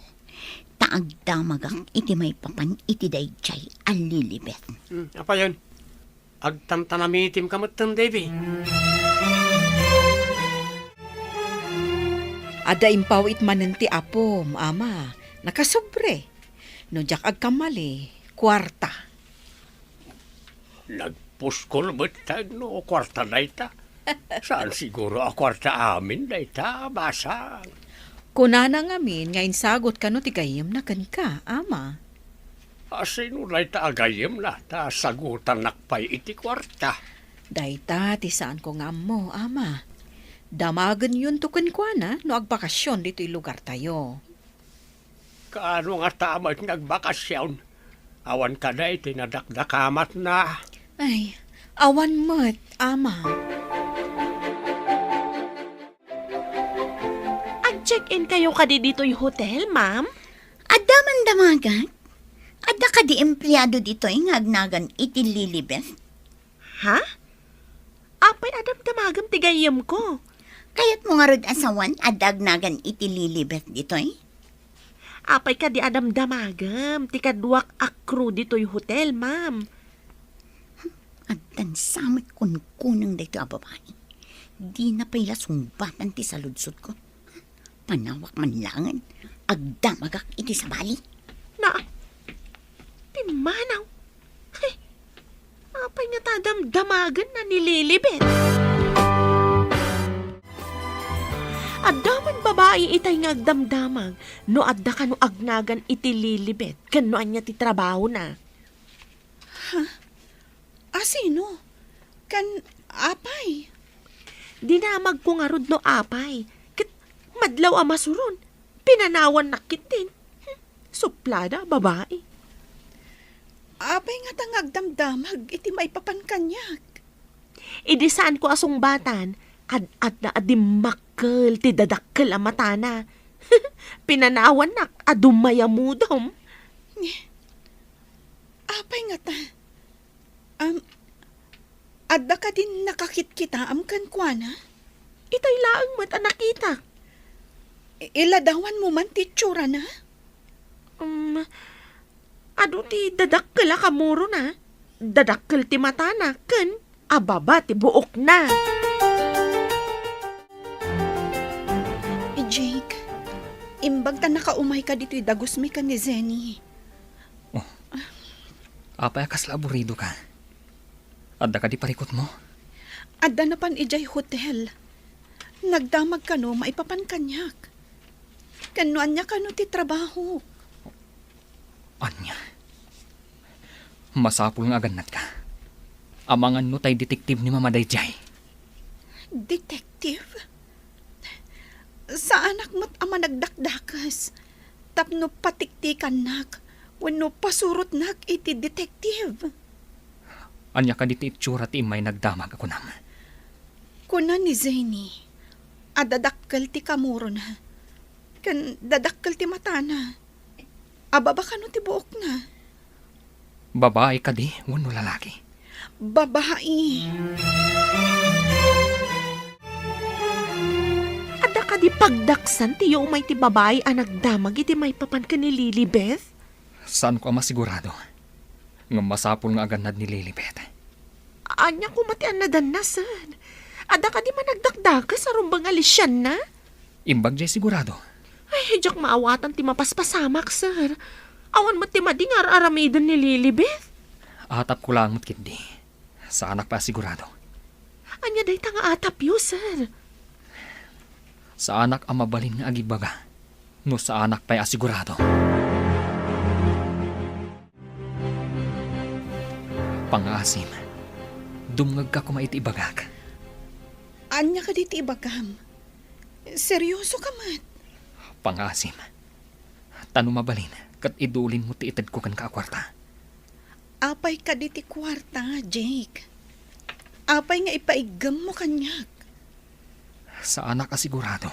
ta agdamagak iti maipapan iti daydiay a Lilibet. Hmm, apayen? Agtantanamitimka metten, Davy. Adda impawit manen ti apom, Ama. Nakasobre. No diak agkamali, kuarta. Nagpuskol met ta no kuarta dayta. Saan siguro a kuarta amin dayta, basang. Kunana ngamin nga insagot kano ti gayyemna kenka, Ama. A, sino dayta a gayyemna ta sagutannak pay iti kuarta? Dayta ti saanko nga ammo, Ama. Damagenyon to kenkuana no agbakasion ditoy lugartayo. Kaano ngata met nga agbakasion? Awan kadi ti nadakdakamatna? Ay, awan met, Ama. Ag-check-in kayo kadi ditoy hotel, ma'am? Adda man damagak? Adda kadi empleado ditoy nga agnagan iti Lilibet? Ha? Apay a damdamagem ti gayyemko? Kayatmo ngarud a sawen adda agnagan iti Lilibet ditoy? Apay kadi a damdamagem ti kaduak a crew ditoy hotel, ma'am? Addan sa met kunkuneng daytoy a babai. Dina pay la sungbatan ti saludsodko. Panawak man laengen, agdamagak iti sabali. Na, pimmanaw. He, apay ngata damdamagenna ni Lilibet? Adda man babai itay nga agdamdamag no adda kano agnagan iti Lilibet ken no ania ti trabahona. Ha? A sino? Kan apay? Dinamagko ngarud no apay. Ket madlaw a masuron, pinanawannak ketdin. Hmm. Suplada a babai. Apay ngata nga agdamdamag iti maipapan kaniak? Idi saanko a sungbatan, ad-adda a dimmakkel ti dadakkel a matana. Pinanawannak a dumayamudom. Apay ngata? Am, adda kadin nakakitkitaam kenkuana? Itay laeng met a nakitak. I-, iladawanmo man ti itsurana? Um, adu ti dadakkel a kamurona, dadakkel ti matana, ken ababa ti buokna. Jake, imbag ta nakaumayka ditoy dagusmi ken ni Zenny. Oh. Apay a kasla aburidoka? Adda kadi parikutmo? Adda napan idiay hotel. Nagdamag kano maipapan kaniak. Ken no ania kano ti trabahok? Ania? Masapul nga agannadka. Amangan no tay detective ni Mama daydiay. Detective? Saanak met a managdakdakes tapno patiktikannak wenno pasurotnak iti detective. Ania kadi ti itsura ti immay nagdamag a kunam? Kuna ni Zeni a dadakkel ti kamurona ken dadakkel ti matana. Ababa kano ti buokna? Babae kadi wenno lalaki? Babae. Adda kadi pagdaksan ti umay ti babae a nagdamag iti maipapan ken ni Lilibeth? Saanko a masigurado. Ngem masapul nga agannad ni Lilibeth. Ania koma ti annadanna, sir? Adda kadi managdakdakes a rumbeng a lisianna? Imbag jay sigurado. Ay, diak maawatan ti mapaspasamak, sir. Awan met ti madi nga ar-aramiden ni Lilibeth. Atapko laeng met ketdi. Saanak pay a sigurado. Ania dayta nga atapyo, sir? Saanak a mabalin nga agibaga no saanak pay a sigurado. Pangaasim, dumngegka koma iti ibagak. Ania kadi ti ibagam? Serioso ka met? Pangaasim, ta no mabalin, ket idulinmo ti itedko kenka a kuarta. Apay kadi ti kuarta, Jake? Apay nga ipaiggemmo kaniak? Saanak a sigurado.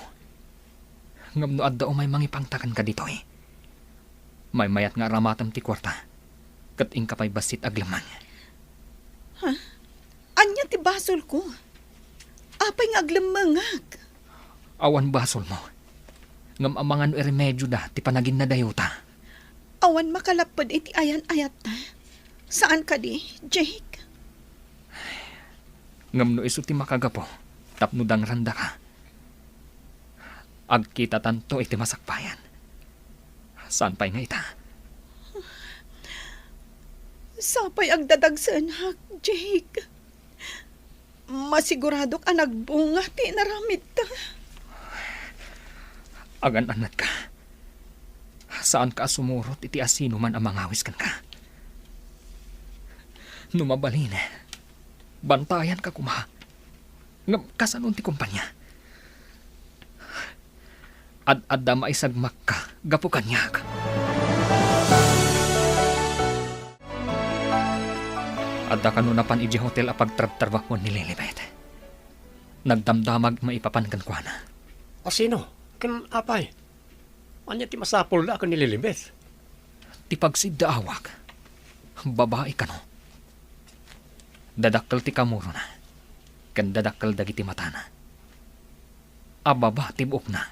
Ngem no adda umay mangipangta kenka ditoy, maymayat nga aramatem ti kuarta, ket inka pay bassit aglemmeng. Ha? Ania ti basolko? Apay nga aglemmengak? Awan basolmo. Ngem amangan no iremedioda ti panaginnadayota. Awan makalapped iti ayan-ayatta. Saan kadi, Jake? Ngem no isu ti makagapu tapno dangrandaka, agkitatanto iti masakbayan. Saan pay nga ita? Sapay agdadagsenak, Jake. Masiguradok a nagbunga ti inaramidta. Agan-annadka. Saanka a sumurot iti asinoman a mangawis kenka. No mabalin, bantayanka koma. Ngem kasano ti kompania? Ad-adda maisagmakka gapu kaniak. Adda kano napan idiay hotel a pagtrabtrabahoan ni Lilibet. Nagdamdamag maipapan kenkuana. Asino? Ken apay? Ania ti masapulda ken ni Lilibet? Ti pagsiddaawak, babai kano. Dadakkel ti kamurona, ken dadakkel dagiti matana. Ababa ti buokna.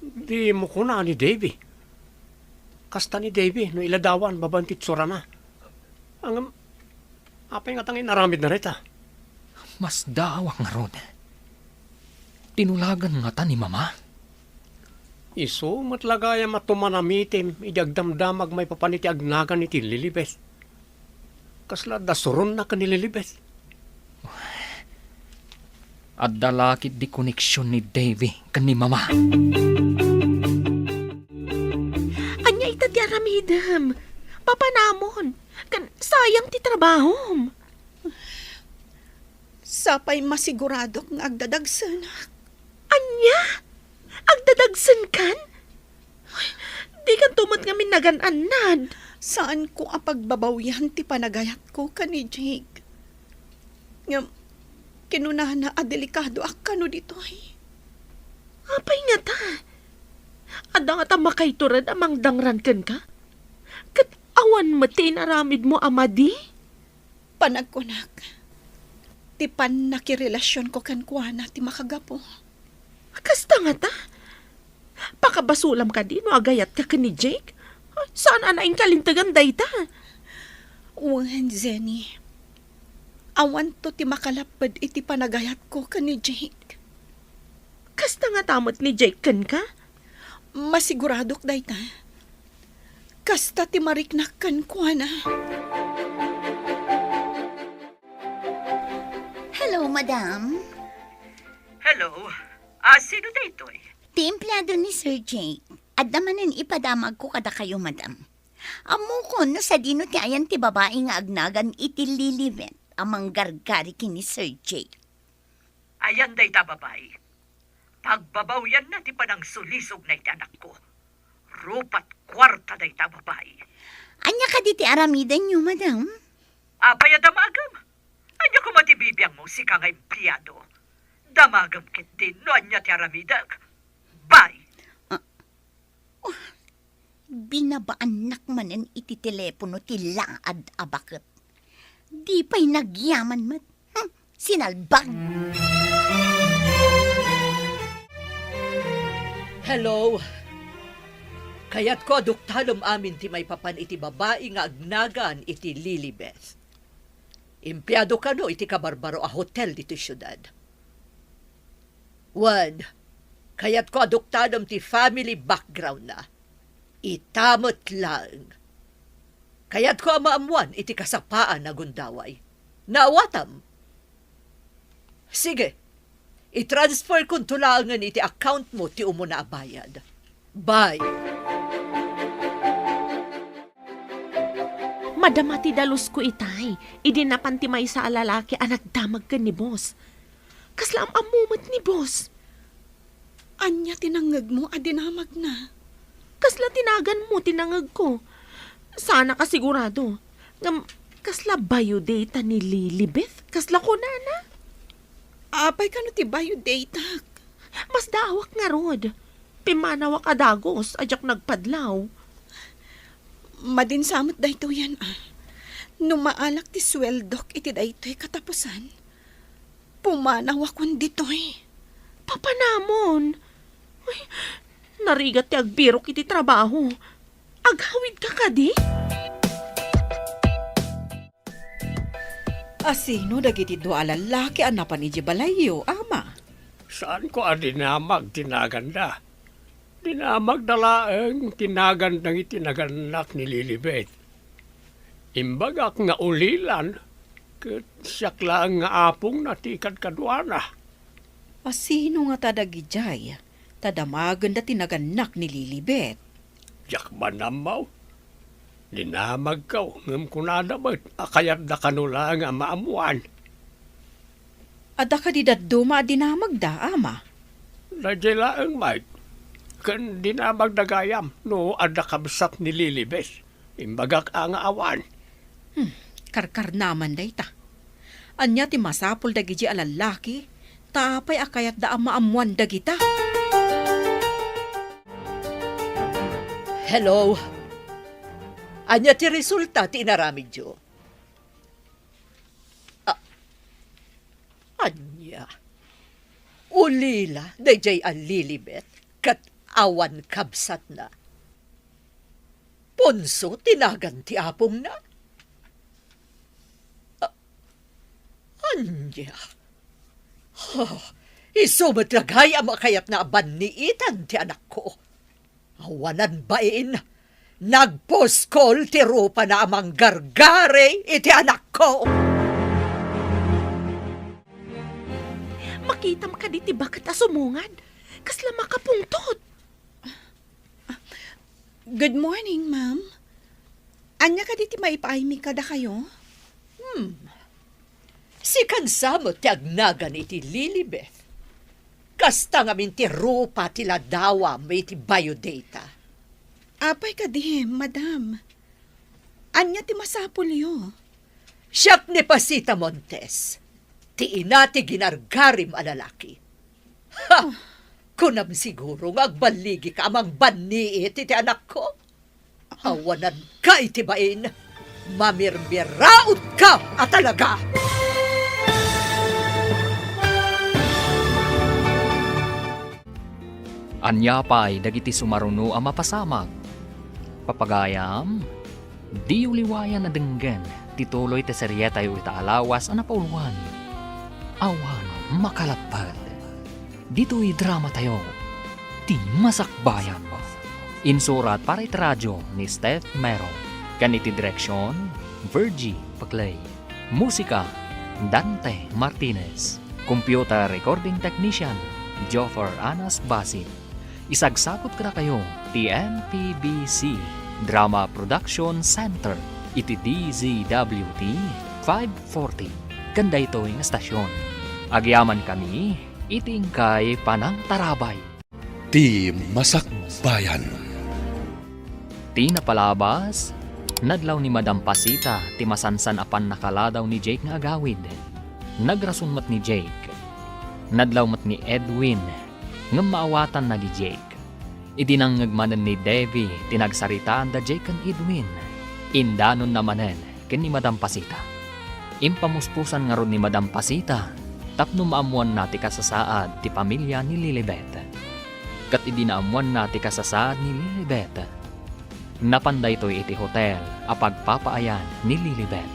Dimo kuna ni Davy. Kasta ni Davy no iladawan babaen ti itsurana. Ngem, apay ngata nga inaramidna dayta? Masdaawak ngarud. Tinulagan ngata ni Mama? Isu met la gayam a tumanamitem idi agdamdamag maipapan iti agnagan iti Lilibet. Kasla adda suronna ken ni Lilibet. Adda la ketdi koneksion ni Davy ken ni Mama. Ania ita ti aramidem? Papanamon, ken sayang ti trabahom. Sapay masiguradok nga agdadagsenak. Ania? Agdadagsenkan? Dikanto met ngamin nagan-annad. Saanko a pagbabawian ti panagayatko ken ni Jake. Ngem, kinunana a delikadoak kano ditoy. Apay ngata? Adda ngata makaitured a mangdangran kenka? Ket awan met ti inaramidmo a madi? Panagkunak, ti pannakirelasionko kenkuana ti makagapu. Kasta ngata? Pakabasolam kadi no agayatka ken ni Jake? Saan a naingkalintegan dayta? Wen, Jenny. Awanto ti makalapped iti panagayatko ken ni Jake. Kasta ngata met ni Jake kenka? Masiguradok dayta. Kasta ti mariknak kenkuana. Hello, madam. Hello. Ah, sino daytoy? Ti empleado ni Sir Jake. Adda manen ipadamagko kadakayo, madam. Ammokon no sadino ti ayan ti babai nga agnagan iti Lilibet a manggargari ken ni Sir Jake. Ayan dayta babai. Pagbabawianna ti panangsulisogna iti anakko. Rupa't kuarta dayta babai. Ania kadi ti aramidenyo, madam? Apay a damagem? Ania koma ti bibiangmo, sika nga empleado? Damagem ketdin no ania ti aramidek. Bye! Ah, oh, binabaannak manen iti telepono ti laad a baket. Di pay nagyaman met. Hmm, sinalbag! Hello. Kayatko a duktadem amin ti maipapan iti babai nga agnagan iti Lilibeth. Empleado kano iti kabarbaro a hotel ditoy siudad. Wen, kayatko a duktadem ti family background na. Ita met laeng. Kayatko a maammoan iti kasapaan a gundaway. Naawatam? Sige, i-transferkonto laengen iti accountmo ti umuna a bayad. Bye! Madama ti dalusko itay, idi napan ti maysa a lalaki a nagdamag ken ni boss. Kasla am-ammo met ni boss. Ania ti nangngegmo a dinamagna? Kasla ti naganmo ti nangngegko. Saan a kasigurado. Ngem, kasla biodata ni Lilibeth? Kasla kunana? Apay kano ti biodatak? Masdaawak ngarud. Pimmanawak a dagus a diak nagpadlaw. Madin sa met daytoyen, a. No maalak ti sueldok iti daytoy katapusan, pumanawakon ditoy. Papanamon? Ay, narigat ti agbirok iti trabaho. Agawidka kadi? Asino dagiti dua a lallaki a napan idiay balayyo, ama? Saanko a dinamag ti naganda. Dinamagda laeng ti nagan dagiti nagannak ni Lilibet. Imbagak nga ulilan, ket siak laeng nga apongna ti kadkaduana. Asino ngata dagidiay ta damagenda ti nagannak ni Lilibet? Diak man ammo. Dinamagko, ngem kunada met a kayatda kano laeng a maammoan. Adda kadi dadduma a dinamagda, ama? Daydiay laeng, Mike. Ken dinamagda gayam no adda kabsat ni Lilibet. Imbagak a nga awan. Hmm, karkarnaman dayta. Ania ti masapul dagidi a lallaki? Ta apay a kayatda a maammoan dagita? Hello? Ania ti resulta ti inaramidyo? A-, ania? Ulila daydiay a Lilibet ket awan kabsatna? Ponso ti nagan ti apongna? A-, ania? Ha, isu met la gayam a kayatna a banniitan ti anakko. Awanan bain, nagpuskol ti rupana a manggargari iti anakko. Makitam kadi ti baket a sumungad? Kasla makapungtot. Good morning, ma'am. Ania kadi ti maipaaymi kadakayo? Hmm. Sikan sa met ti agnagan iti Lilibeth. Kasta ngamin ti rupa ti ladawam iti biodata. Apay kadi, madam? Ania ti masapulyo? Siak ni Pasita Montes, ti ina ti ginargarim a lalaki. Ha! Kunam siguro nga agballigika a mangbannit iti anakko? Awananka iti bain. Mamirmiraotka a talaga! Ania pay dagiti sumaruno a mapasamak? Papagayam, diyo liwayan a denggen ti tuloy ti serietayo ita a lawas a napauluan. Awan makalapped. Ditoy dramatayo, Ti Masakbayan. Insurat para iti radio ni Steph Mero, ken iti direksion, Virgie Paclay. Musika, Dante Martinez. Computer recording technician, Joffer Anas Basit. Isagsakot kadakayo ti M P B C Drama Production Center iti D Z W T five forty, ken daytoy nga stasyon. Agyamankami iti inkay panangtarabay. Ti Masakbayan. Ti napalabas, nadlaw ni Madam Pasita ti masansan a pannakaladaw ni Jake nga agawid. Nagrason met ni Jake. Nadlaw met ni Edwin, ngem maawatanna ni Jake. Idi nangngeg manen ni Debbie ti nagsaritaan da Jake ken Edwin, indanonna manen ken ni Madam Pasita. Impamuspusan ngarud ni Madam Pasita tapno maammoanna ti kasasaad ti pamilia ni Lilibet. Ket idi naammoanna ti kasasaad ni Lilibet, napan daytoy iti hotel a pagpapaayan ni Lilibet.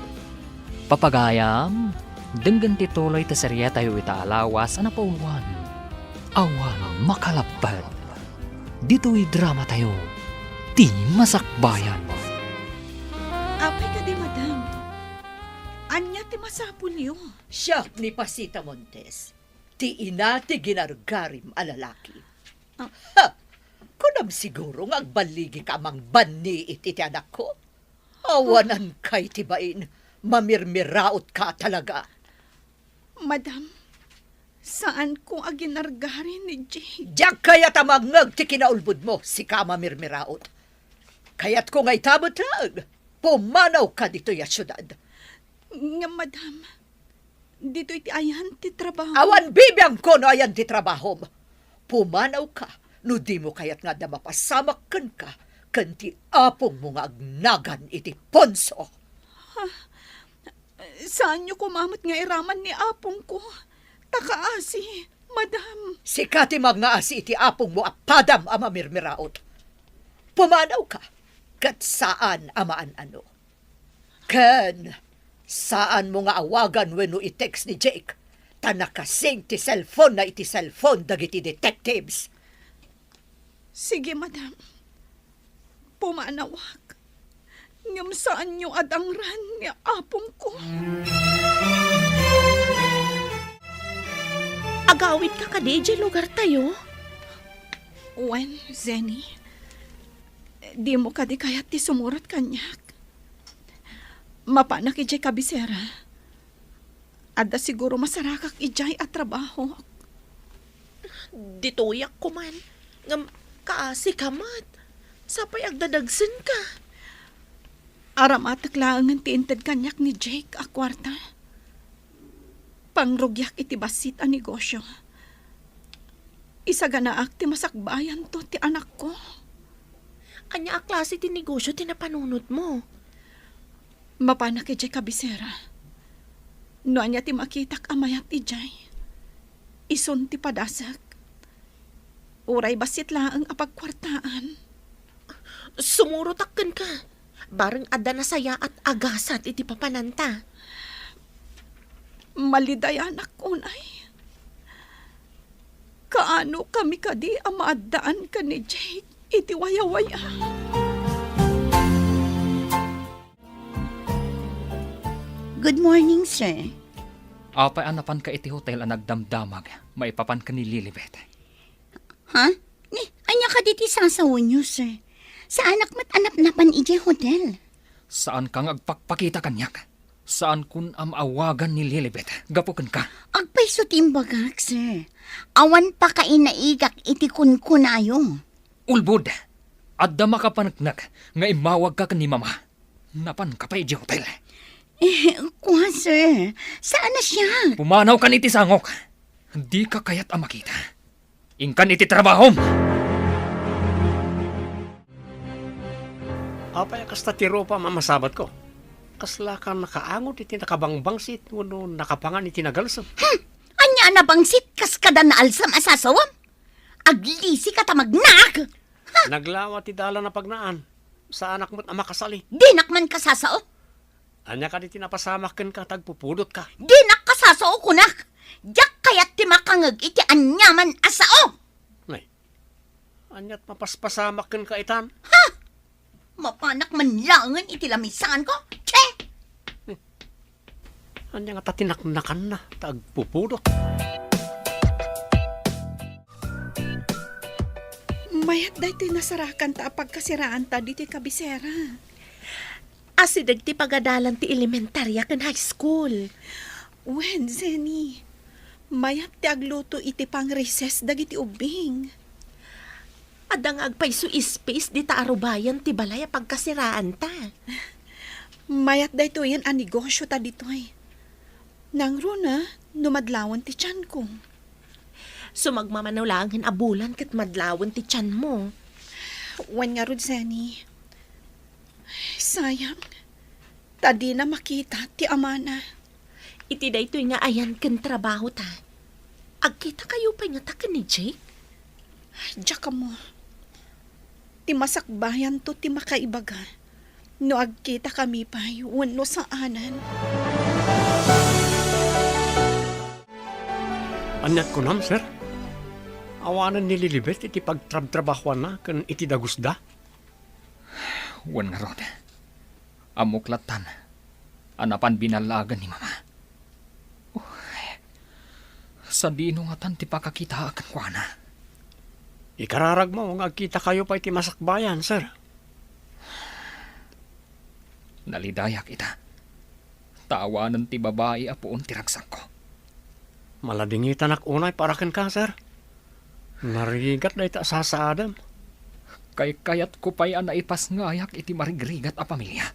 Papagayam, denggen ti tuloy ti serietayo ita a lawas a napauluan. Awan makalapped. Ditoy dramatayo, Ti Masakbayan. Apay kadi, madam? Ania ti masapulyo? Siak ni Pasita Montes, ti ina ti ginargarim a lalaki. Ah. Ha! Kunam siguro nga agballigika a mangbannit iti anakko? Awananka iti bain. Mamirmiraotka a talaga. Madam, saanko a ginargari ni Jake. Diak kayat a mangngeg ti kinaulbodmo, sika a mamirmiraot. Kayatko nga ita met laeng, pumanawka ditoy a siudad. Ngem, madam, ditoy ti ayan ti trabaho. Awan bibiangko no ayan ti trabahom. Pumanawka no dimo kayat nga adda mapasamak kenka ken ti apongmo nga agnagan iti punso. Ha? Saanyo koma met nga iraman ni apongko. Ta kaasi, madam. Sika ti mangngaasi iti apongmo a padam a mamirmiraot. Pumanawka, ket saan a maan-ano. Ken, saanmo nga awagan wenno i-text ni Jake, ta nakasing ti cellphone-na iti cellphone dagiti detectives. Sige, madam. Pumanawak. Ngem saanyo a dangran nga apongko. Agawidka kadi idiay lugartayo? Wen, Zenny. Dimo kadi kayat ti sumurot kaniak? Mapanak idiay kabisera. Adda siguro masarakak idiay a trabaho. Ditoyak koman, ngem kaasika met. Sapay agdadagsenka. Aramatek laengen ti inted kaniak ni Jake a kuarta. Pangrugiak iti bassit a negosio. Isaganaak ti masakbayanto ti anakko. Ania a klase ti negosio ti napanunotmo? Mapanak idiay kabisera. No ania ti makitak a mayat idiay, isun ti padasek. Uray bassit laeng a pagkuartaan. Sumurotak kenka. Bareng adda nasayaat a gasat iti papananta. Malidayanak unay. Kaano kami kadi a maaddaan ken ni Jake iti wayawaya? Good morning, sir. Apay a napanka iti hotel a nagdamdamag maipapan ken ni Lilibet? Ha? Ni, ania kadi ti sasawenyo, sir? Saanak met a napnapan idiay hotel. Saanka nga agpakpakita kaniak. Saankon a maawagan ni Lilibet gapu kenka. Agpayso ti imbagak, sir. Awan pakainaigak iti kunkunayo. Ulbod! Adda makapaneknek nga immawagka ken ni Mama. Napanka pay idiay hotel. Eh, kua, sir. Saan a siak? Pumanawkan iti sangok. Dika kayat a makita. Inkan iti trabahom! Apay a kasta ti rupam a masabatko? Kaslaka nakaangot iti nakabangbangsit wenno nakapangan iti nagalsem? Hmm! Ania a nabangsit kas kada naalsem a sasawem? Aglisika ta magnaak! Naglawa ti dalan a pagnaan. Saanak met a makasalit. Dinak man kasasao. Ania kadi ti napasamak kenka ta agpupudotka? Dinak kasasao, kunak. Diak kayat ti makangeg iti aniaman a sao. Nay, aniat mapaspasamak kenka itan? Ha? Mapanak man laengen iti lamisaanko? Che! Ania ngata ti naknakanna ta agpupudot? Mayat daytoy nasarakanta a pagkasiraanta ditoy kabisera. Asideg ti pagadalan ti elementaria ken high school. Wen, Jenny, mayat ti agluto iti pang-recess dagiti ubbing. Adda nga agpayso space dita a rubayan ti balay a pagkasiraanta. Mayat daytoyen a negosyota ditoy. Nangruna no madlawen ti tianko. Sumagmamano laengen a bulan ket madlawen ti tianmo. Wen ngarud, Jenny. Sayang. Ta dina makita ti amana. Iti daytoy nga ayan ken trabahota, agkitakayo pay ngata ken ni Jake? Diak ammo. Ti masakbayanto ti makaibaga no agkitakami pay wenno saanen. Aniat kunam, sir? Awanen ni Lilibet iti pagtrabtrabahuanna ken iti dagusda? Wen ngarud, ammok lattan a napan binallagen ni Mama. Uy, sadino ngatan ti pakakitaak kenkuana? Ikararagmo nga agkitakayo pay ti masakbayan, sir. Nalidayak ita. Ta awanen ti babai a puon ti ragsakko. Maladingitanak unay para kenka, sir. Narigat dayta a sasaadem. Kaykayatko pay a naipasngayak iti marigrigat a pamilia.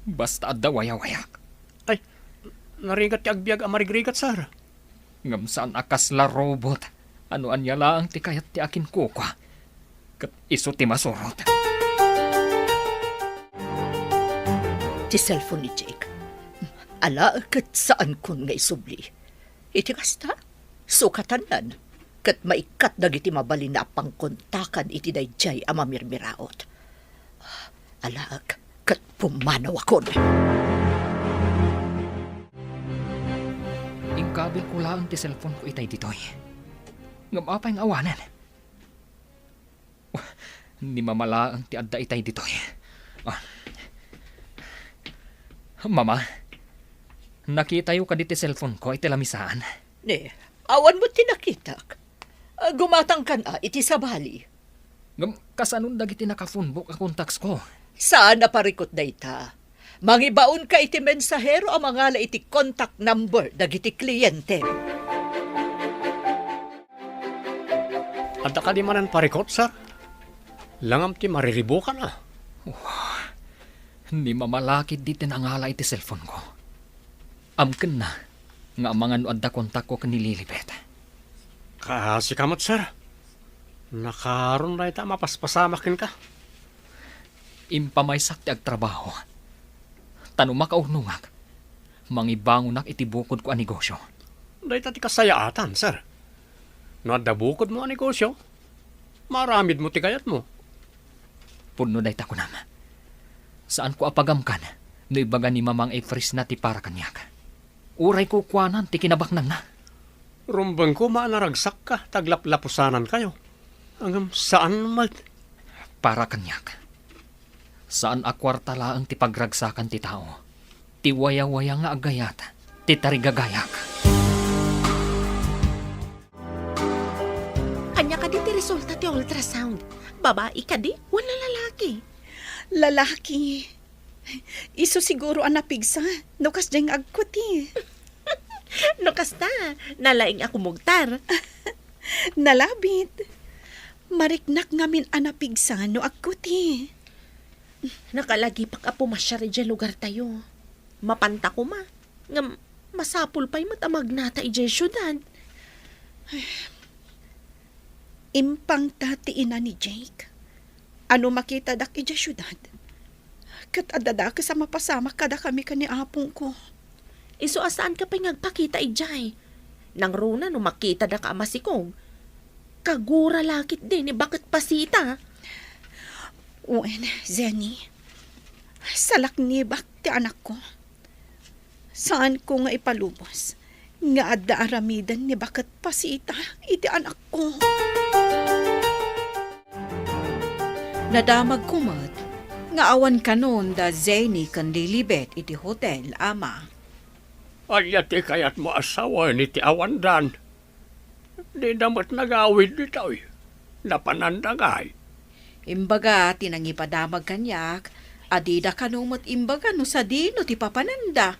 Basta adda wayawayak. Ay, narigat ti agbiag a marigrigat, sir. Ngem saan a kasla robot a no ania laeng ti kayat ti akinkukua, ket isu ti masurot. Ti cellphone ni Jake. Ala, ket saankon nga isubli. Iti kasta, sukatannan, ket maikkat dagiti mabalin a pangkontakan iti daydiay a mamirmiraot. Alaek, ket pumanawakon. Inkabilko laeng ti cellphone-ko itay ditoy. Ngem apay nga awanen? Ni Mama laeng ti adda itay ditoy. Ah. Mama, nakitayo kadi ti cellphone-ko iti lamisaan? Ni, awan met ti nakitak. Gumatangkan a iti sabali. Ngem kasanon dagiti nakafunbok a contacts-ko? Saan a parikut dayta. Mangibaonka iti mensahero a mangala iti contact number dagiti kliente. Adda kadi manen parikut, sir? Langam ti mariribukan, a. Wah, ni Mama la ketdi ti nangala iti cellphone-ko. Amkenna nga amangan no adda kontakko ken ni Lilibet. Kaasika met, sir. Nakaron dayta a mapaspasamak kenka. Impamaysak ti agtrabaho. Ta no makaurnongak, mangibangonak iti bukodko a negosyo. Dayta ti kasayaatan, sir. No adda bukodmo a negosyo, maaramidmo ti kayatmo. Pudno dayta kunam. Saanko a pagamkan no ibaga ni Mama nga i-freeze-na ti para kaniak. Uray kukuanan ti kinabaknangna. Rumbeng koma a naragsakka ta aglaplapusanankayo. Ngem saan met. Para kaniak, saan a kuarta laeng ti pagragsakan ti tao. Ti wayawaya nga agayat ti tarigagayak. Ania kadi ti resulta ti ultrasound? Babai kadi wenno lalaki? Lalaki. Isu siguro a napigsa no kasdiay nga agkuti. No kasta, nalaing a kumugtar. Nalabit. Mariknak ngamin a napigsa no agkuti. Nakalagipak a pumasiar idiay lugartayo. Mapanta koma, ngem masapul pay met a magnata idiay siudad. Impangta ti ina ni Jake. Ano makitadak idiay siudad? Ket adda dakes a mapasamak kadakami ken ni apongko. Isu a saanka pay nga agpakita idiay. Nangruna no makitada ka a masikog. Kagura la ketdi ni baket pasita. Wen, Jenny, salaknibak ti anakko. Saanko nga ipalubos nga adda aramiden ni baket pasita iti anakko. Nadamagko met nga awan kanon da Jenny ken Lilibet iti hotel, Ama. Ania ti kayatmo a sawen iti awandan? Dida met nagawid ditoy. Napananda ngay? Imbaga ti nangipadamag kaniak a dida kano met imbaga no sadino ti papananda.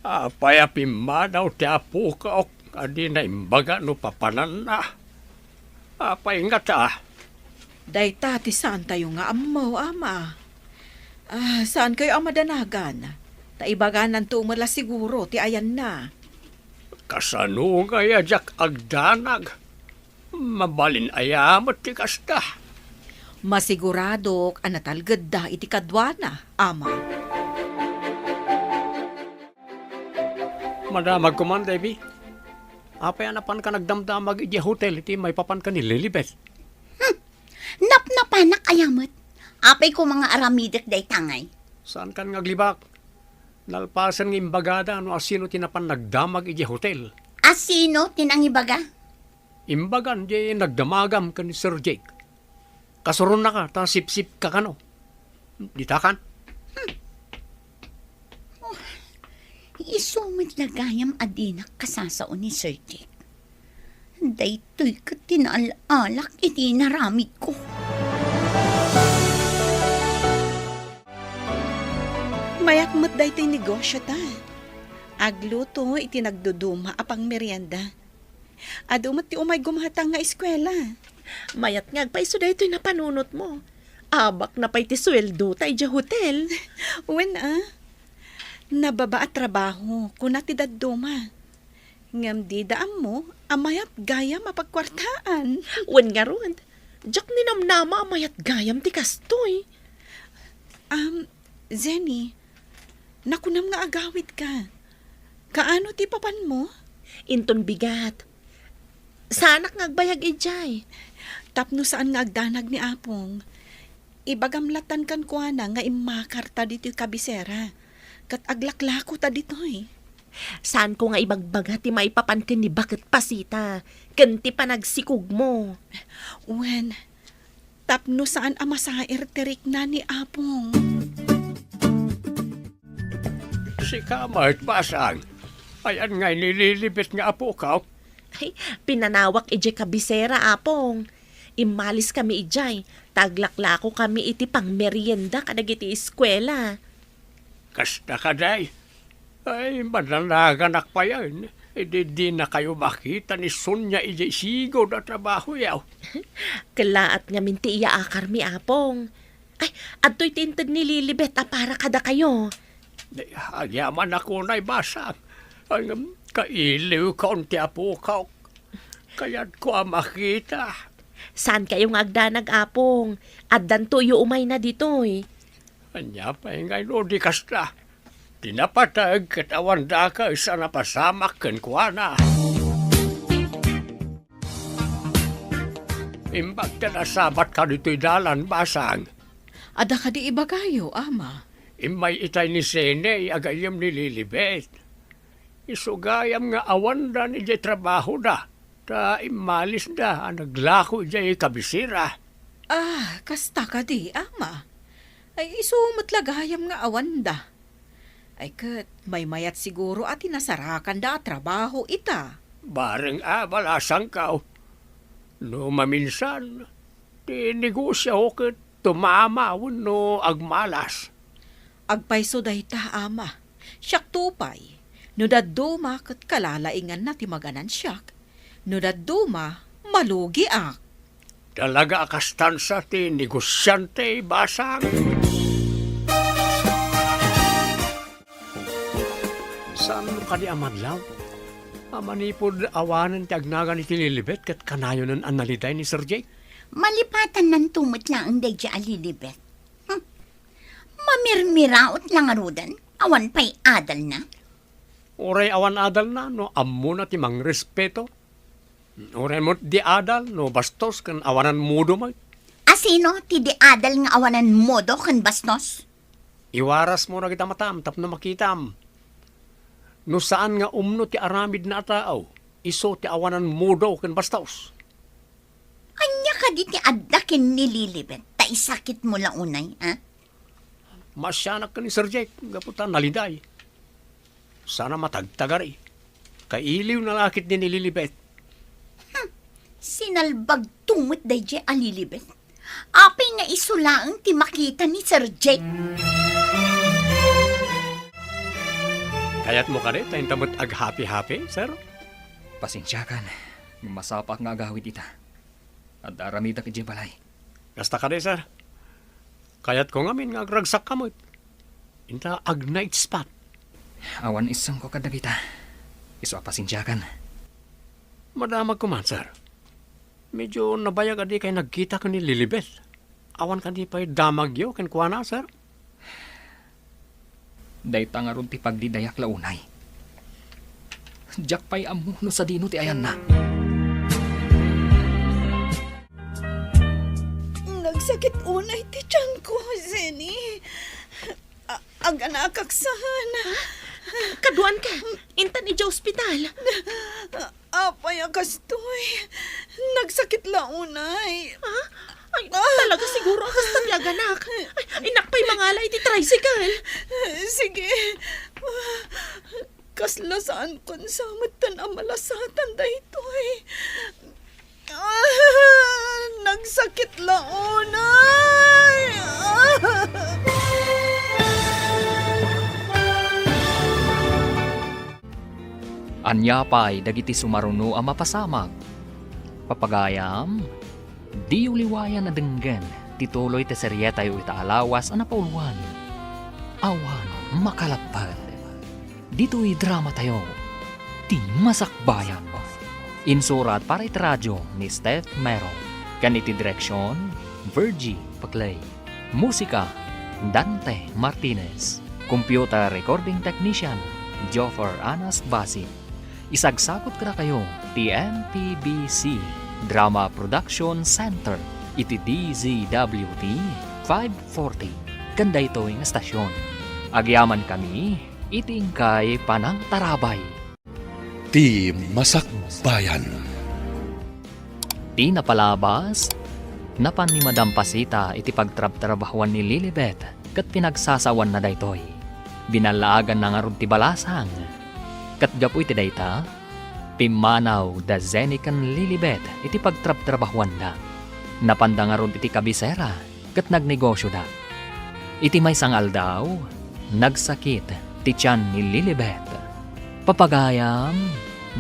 Apay a pimmanaw ti apokak a dina imbaga no papananna? Apay ngata? Dayta ti saantayo nga ammo, Ama. Ah, saankayo a madanagan? Ta ibagananto met la siguro ti ayanna. Kasano ngay a diak agdanag? Mabalin aya met ti kasta? Masiguradok a natalgedda iti kaduana, Ama. Madamag koman, Debbie. Apay a napanka nagdamdamag idiay hotel iti maipapan ken ni Lilibet? Hmm. Napnapanak aya met? Apay koma nga aramidek dayta ngay? Saankan nga aglibak? Nalpasen nga imbagada no asino ti napan nagdamag idiay hotel. Asino ti nangibaga? Imbagan di nagdamagam ken ni Sir Jake. Kasuronnaka ta sipsipka kano. Ditakan? Hmm. Oh, isu met la gayam a dinak kasasao ni Sir Jake. Daytoy ket ti naal-alak iti inaramidko. Mayat met daytoy negosio ta. Agluto iti nagduduma a pangmerienda. Adu met ti umay gumatang nga eskuela. Mayat nga agpayso daytoy napanunotmo. Abakna pay ti sueldo ta idiay hotel. Wen a. Nababa a trabaho, kuna ti dadduma. Ngem dida ammo a mayat gayam a pagkuartaan. Wen ngarud, diak ninamnama a mayat gayam ti kastoy. Am, Jenny, nakunam nga agawidka. Kaano ti papanmo? Inton bigat. Saanak nga agbayag idiay. Tapno saan nga agdanag ni Apong. Ibagam latan kenkuana nga immakarta ditoy kabisera, ket aglaklakota ditoy. Saanko nga ibagbaga ti maipapan ken ni baket pasita, ken ti panagsikogmo. Wen, tapno saan a masair ti rikna ni Apong. Sika met, Basang. Ayan ngay ni Lilibet nga apokak? Ay, pinanawak idiay kabisera, Apong. Immaliskami idiay, ta aglaklakokami iti pangmerienda kadagiti eskuela. Kasta kadi? Ay, madalaganak payen. Idi dinakayo makita ni Sonia idiay sigud a trabahoyo. Kellaat ngamin ti iyaakarmi, Apong. Ay, adtoy ti inted ni Lilibet a para kadakayo. Agyamanakon, Basang. Ay, ngem kailiwkon ti apokak. Kayatko a makita. Saankayo nga agdanag, Apong. Addantoyo umayna ditoy. Ania pay ngay no di kasta? Ti napateg ket awan dakes a napasamak kenkuana. Imbag ta nasabatka ditoy dalan, Basang. Adda kadi ibagayo, Ama? Immay itay ni Sene, agayyem ni Lilibet. Isu gayam nga awandan idiay trabahoda, ta immalisda a naglako idiay kabisera. Ah, kasta kadi, Ama? Ay, isu met la gayam nga awanda. Ay ket, maymayat siguro a ti nasarakanda a trabaho ita. Bareng a balasangkaw. No maminsan, ti negosio ket tumama wenno agmalas. Agpayso dayta, Ama. Siakto pay, no dadduma ket kalalainganna ti maganansiak. No dadduma, malugiak. Talaga a kastansa ti negosiante, basang. Saan kadi a madlaw? A manipud awanen ti agnagan iti Lilibet ket kanayonen a naliday ni Sir Jake? Malipatanna met laeng daydiay a Lilibet. Hmm. Mamirmiraot la ngaruden, awan pay adalna. Uray awan adalna no ammona ti mangrespeto. Uray met di adal no bastos ken awanan modo met. Asino ti di adal nga awanan modo ken bastos? Iwarasmo dagita matam tapno makitam. No saan nga umno ti aramidna a tao, isu ti awanan modo ken bastos. Ania kadi ti adda ken ni Lilibet ta isakitmo la unay, ha? Maasianak ken ni Sir Jake gapu ta naliday. Saan a matagtagari. Kailiwna la ketdi ni Lilibet. Hmm. Sinalbagto met daydiay a Lilibet. Apay nga isu laeng ti makita ni Sir Jake? Kayatmo kadi ta inta met aghappy-happy, sir? Pasensiakan. Masapaak nga agawid ita. Adda aramidak idiay balay. Kasta kadi, sir. Kayatko ngamin nga agragsakka met. Inta ag-night spa. Awan isungko kadagita. Isu a pasensiakan. Madamagko man, sir. Medyo nabayag a dikay nagkita ken ni Lilibet. Awan kadi pay damagyo kenkuana, sir? Dayta ngarud ti pagdidayak la unay. Diak pay ammo no sadino ti ayanna. Nagsakit unay ti tiyanko, Zenny. A-, aganakak saan. Kaduan ka. Intan idiay ospital. Apay a kastoy? Nagsakit la unay. Ha? Ay, ah, talaga siguro a kasta ti aganak. Ay, innak pay mangala iti tricycle. Sige. Kasla saan kon sa metten a malasatan daytoy. Ah, nagsakit la unay. Ah. Ania pay dagiti sumaruno a mapasamak? Papagayam, diyo liwayan a denggen ti tuloy ti serietayo ita a lawas a napauluan, Awan Makalapped. Ditoy dramatayo, Ti Masakbayan. Insurat para iti radio ni Steph Mero, ken iti direksion, Virgie Paclay. Musika, Dante Martinez. Computer recording technician, Joffer Anas Basi. Isagsagutko kadakayo ti M P B C Drama Production Center iti D Z W T five forty ken daytoy nga estasion. Agyamankami iti inkay panangtarabay. Ti Masakbayan. Ti napalabas, napan ni Madam Pasita iti pagtrabtrabahuan ni Lilibet ket pinagsasawanna daytoy. Binallaaganna ngarud ti balasang. Ket gapu iti dayta, pimmanaw da Zenny ken Lilibet iti pagtrabtrabahuanda. Napanda ngarud iti kabisera ket nagnegosioda. Iti maysa nga aldaw, nagsakit ti tian ni Lilibet. Papagayam,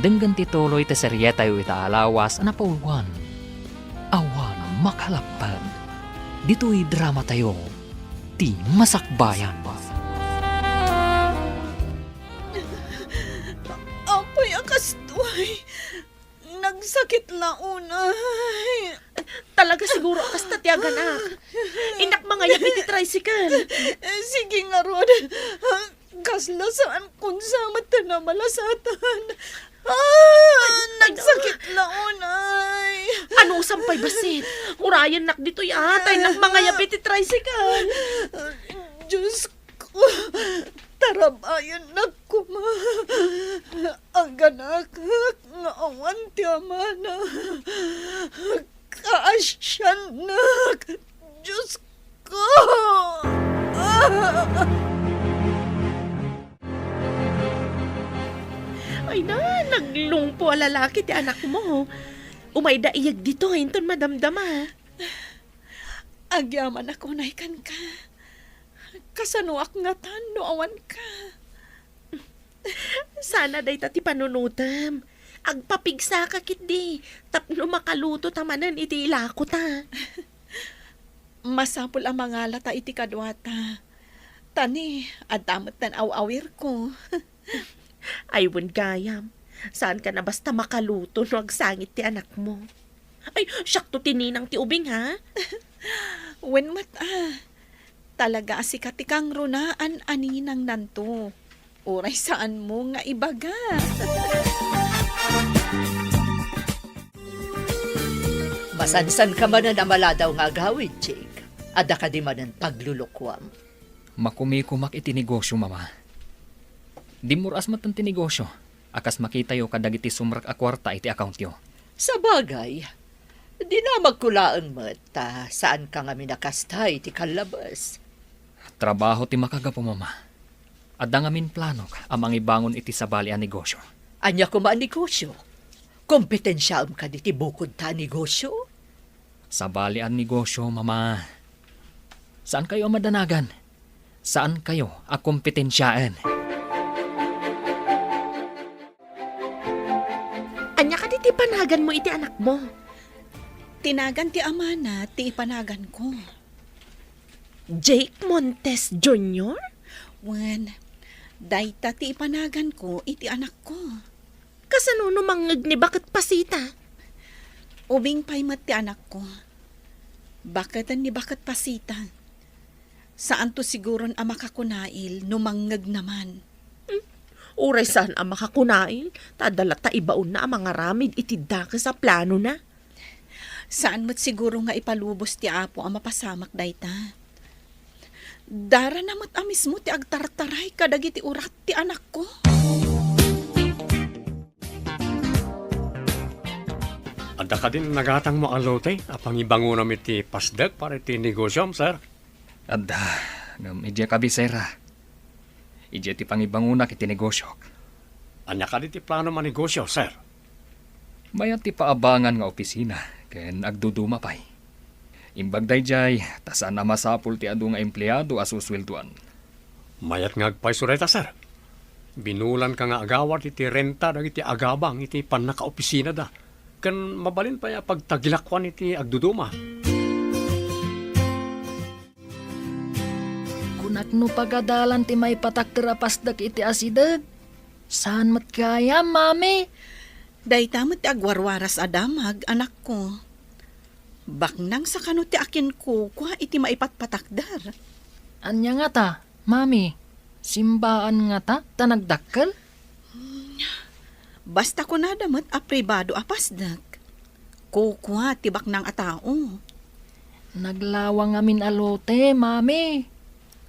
denggen ti tuloy ti serietayo ita a lawas a napauluan, Awan Makalapped. Ditoy dramatayo, Ti Masakbayan. Apay a kastoy? Nagsakit la unay. Talaga siguro a kasta ti aganak. Innak mangayab iti tricycle. Sige ngarud. Kasla saan kon sa metten a malasatan. Ah, nagsakit la unay. Anusam pay bassit? Urayennak ditoy a, ta innak mangayab iti tricycle. Diyos ko, tarabayannak koma. Aganakak nga awan ti amana. Kaasiannak, Diyos ko! Ay na, naglungpo a lalaki ti anakmo. Umayda iyeg ditoy inton madamdama. Agyamanak unay kenka. Kasanoak ngatan no awanka? Sana dayta ti panunotem. Agpapigsaka ketdi tapno makaluto ta manen iti ilako ta. Masapul a mangala ta iti kaduata. Ta ni, adda met tan aw-awirko. Ay, wen gayam. Saan ka na basta makaluto no agsangit ti anakmo. Ay, siakto ti ninang ti ubing, ha? Wen met, ah. Talaga a sika ti kangrunaan a ninangnanto. Uray saanmo nga ibaga. Masansan ka manen a maladaw nga agawid, Jake. Adda kadi manen paglulukuam? Makumikumak iti negosyo, Mama. Dimmur-as met ti negosyo a kas makitayo kadagiti sumrek a kuarta iti accountyo. Sabagay, dinamagko laeng met ta saan ka ngamin a kasta iti kallabes. Trabaho ti makagapu, Mama. Adda ngamin planok a mangibangon iti sabali a negosyo. Ania koma a negosyo? Kompetensiaem kadi ti bukod ta a negosyo? Sabali a negosyo, Mama. Saankayo a madanagan. Saankayo a kompetensiaen. Ania kadi ti panaganmo iti anakmo? Ti nagan ti amana ti ipanaganko. Jake Montes Junior? Wen, dayta ti ipanaganko iti anakko. Kasano no mangngeg ni Baket Pasita? Ubing pay met ti anakko. Baketen ni Baket Pasita. Saanto siguron a makakunail no mangngegna man. Hmm, uray saan a makakunail, ta adda latta ibaonna a mangaramid iti dakes a planona. Saan met siguro nga ipalubos ti Apo a mapasamak dayta. Darana met a mismo ti agtartaray kadagiti urat ti anakko. Adda kadin nagatangmo a lote a pangibangonam iti pasdek para iti negosiom, sir? Adda, ngem idiay kabisera. Idiay ti pangibangonak iti negosiok. Ania kadi ti planom a negosio, sir? Mayat ti paabangan nga opisina ken agduduma pay. Imbag daydiay, ta saan a masapul ti adu nga empleado a susueldoan. Mayat nga agpayso dayta, sir. Binulanka nga agawad iti renta dagiti agabang iti pannakaopisinada, ken mabalin pay a pagtagilakuan iti agduduma. Kunak no pagadalan ti maipatakder a pasdek iti asideg. Saan met gayam, Mami? Dayta met ti agwarwaras a damag, anakko. Baknang sakano ti akinkukua iti maipatpatakder. Ania ngata, Mami? Simbaan ngata ta nagdakkel? Basta kunada met a pribado a pasdek. Kukua ti baknang a tao. Naglawa ngamin a lote, Mami.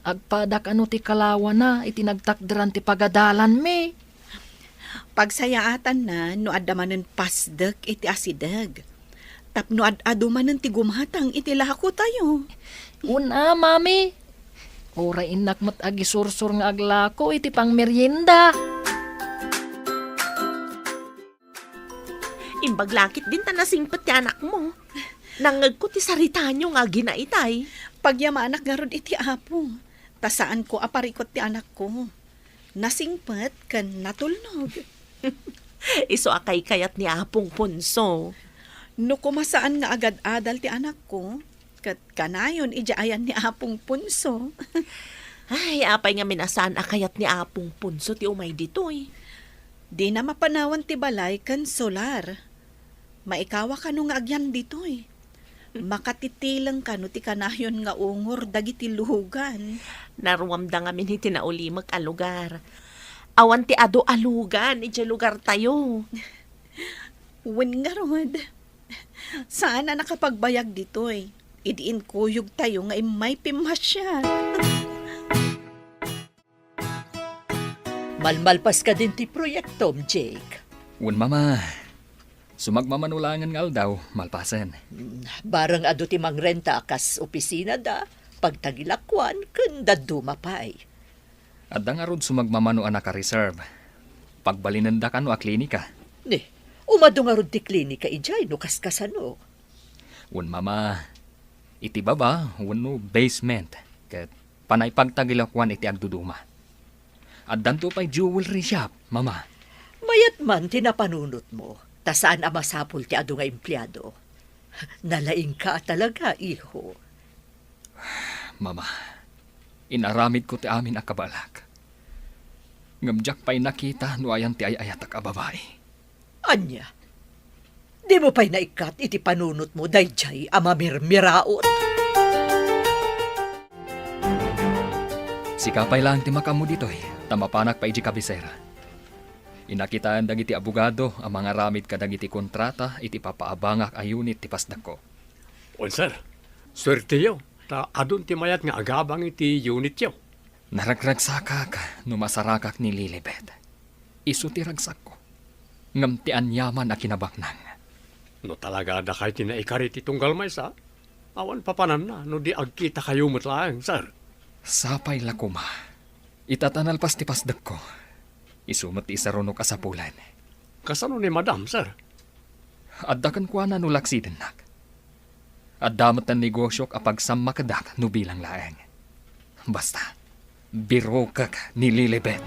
Agpadak a no ti kalawana iti nagtakderan ti pagadalanmi. Pagsayaatanna no adda manen pasdek iti asideg. Tapno ad-adu manen ti gumatang iti lakotayo. Una, Mami. Uray innak met agisursor nga aglako iti pangmerienda. Imbag lakit din ta nasingpet ti anakmo. Nangngegko ti saritanyo nga aginaitay. Pagyamanak ngarud iti Apo, ta saanko a parikut ti anakko. Nasingpet ken natulnog. Isu a kaykayat ni Apong Ponso. No koma saan nga agad-adal ti anakko, ket kanayon idiay ayan ni Apong Ponso. Ay, apay ngamin a saan a kayat ni Apong Ponso ti umay ditoy? Dina mapanawan ti balay ken solar. Maikawa kano nga agyan ditoy? Makatitileng kano ti kanayon nga ungor dagiti lugan? Naruamda ngamin iti naulimek a lugar. Awan ti adu a lugan idiay lugartayo. Wen ngarud, saan a nakapagbayag ditoy idi inkuyogtayo nga immay pimmasiar. Malmalpas kadin ti proyektom, Jake? Wen, Mama. Sumagmamano laengen nga aldaw, malpasen. Mm, bareng adu ti mangrenta a kas opisinada, pagtagilakuan, ken dadduma pay. Adda ngarud sumagmamano a naka-reserve. Pagbalinenda kano a klinika. Ni, umadu ngarud ti klinika idiay no kaskasano? Wen, Mama, iti baba wenno basement ket panay pagtagilakuan iti agduduma. Addanto pay jewelry shop, Mama. Mayat man ti napanunotmo, ta saan a masapul ti adu nga empleado. Nalaingka a talaga, iho. Mama, inaramidko ti amin a kabaelak. Ngem diak pay nakita no ayan ti ay-ayatak a babai. Ania? Dimo pay naikkat iti panunotmo daydiay a mamirmiraot? Sika pay laeng ti makaammo ditoy, ta mapanak pay idiay kabisera. Inakitaen dagiti abogado a mangaramid kadagiti kontrata iti papaabangak a unit ti pasdekko. Wen, sir. Suerteyo, ta adun ti mayat nga agabang iti unityo. Naragragsakak no masarakak ni Lilibet. Isu ti ragsakko. Ngem ti aniaman a kinabaknang. No talaga dakay ti naikari ti tunggal maysa, awan papananna no di agkitakayo met laeng, sir. Sapay la koma. Ita ta nalpas ti pasdekko. Isu met ti isarunok a sapulen. Kasano ni Madam, sir? Adda kenkuana no laksidennak. Adda met ti negosiok a pagsammakedak no bilang laeng. Basta, birokek ni Lilibet.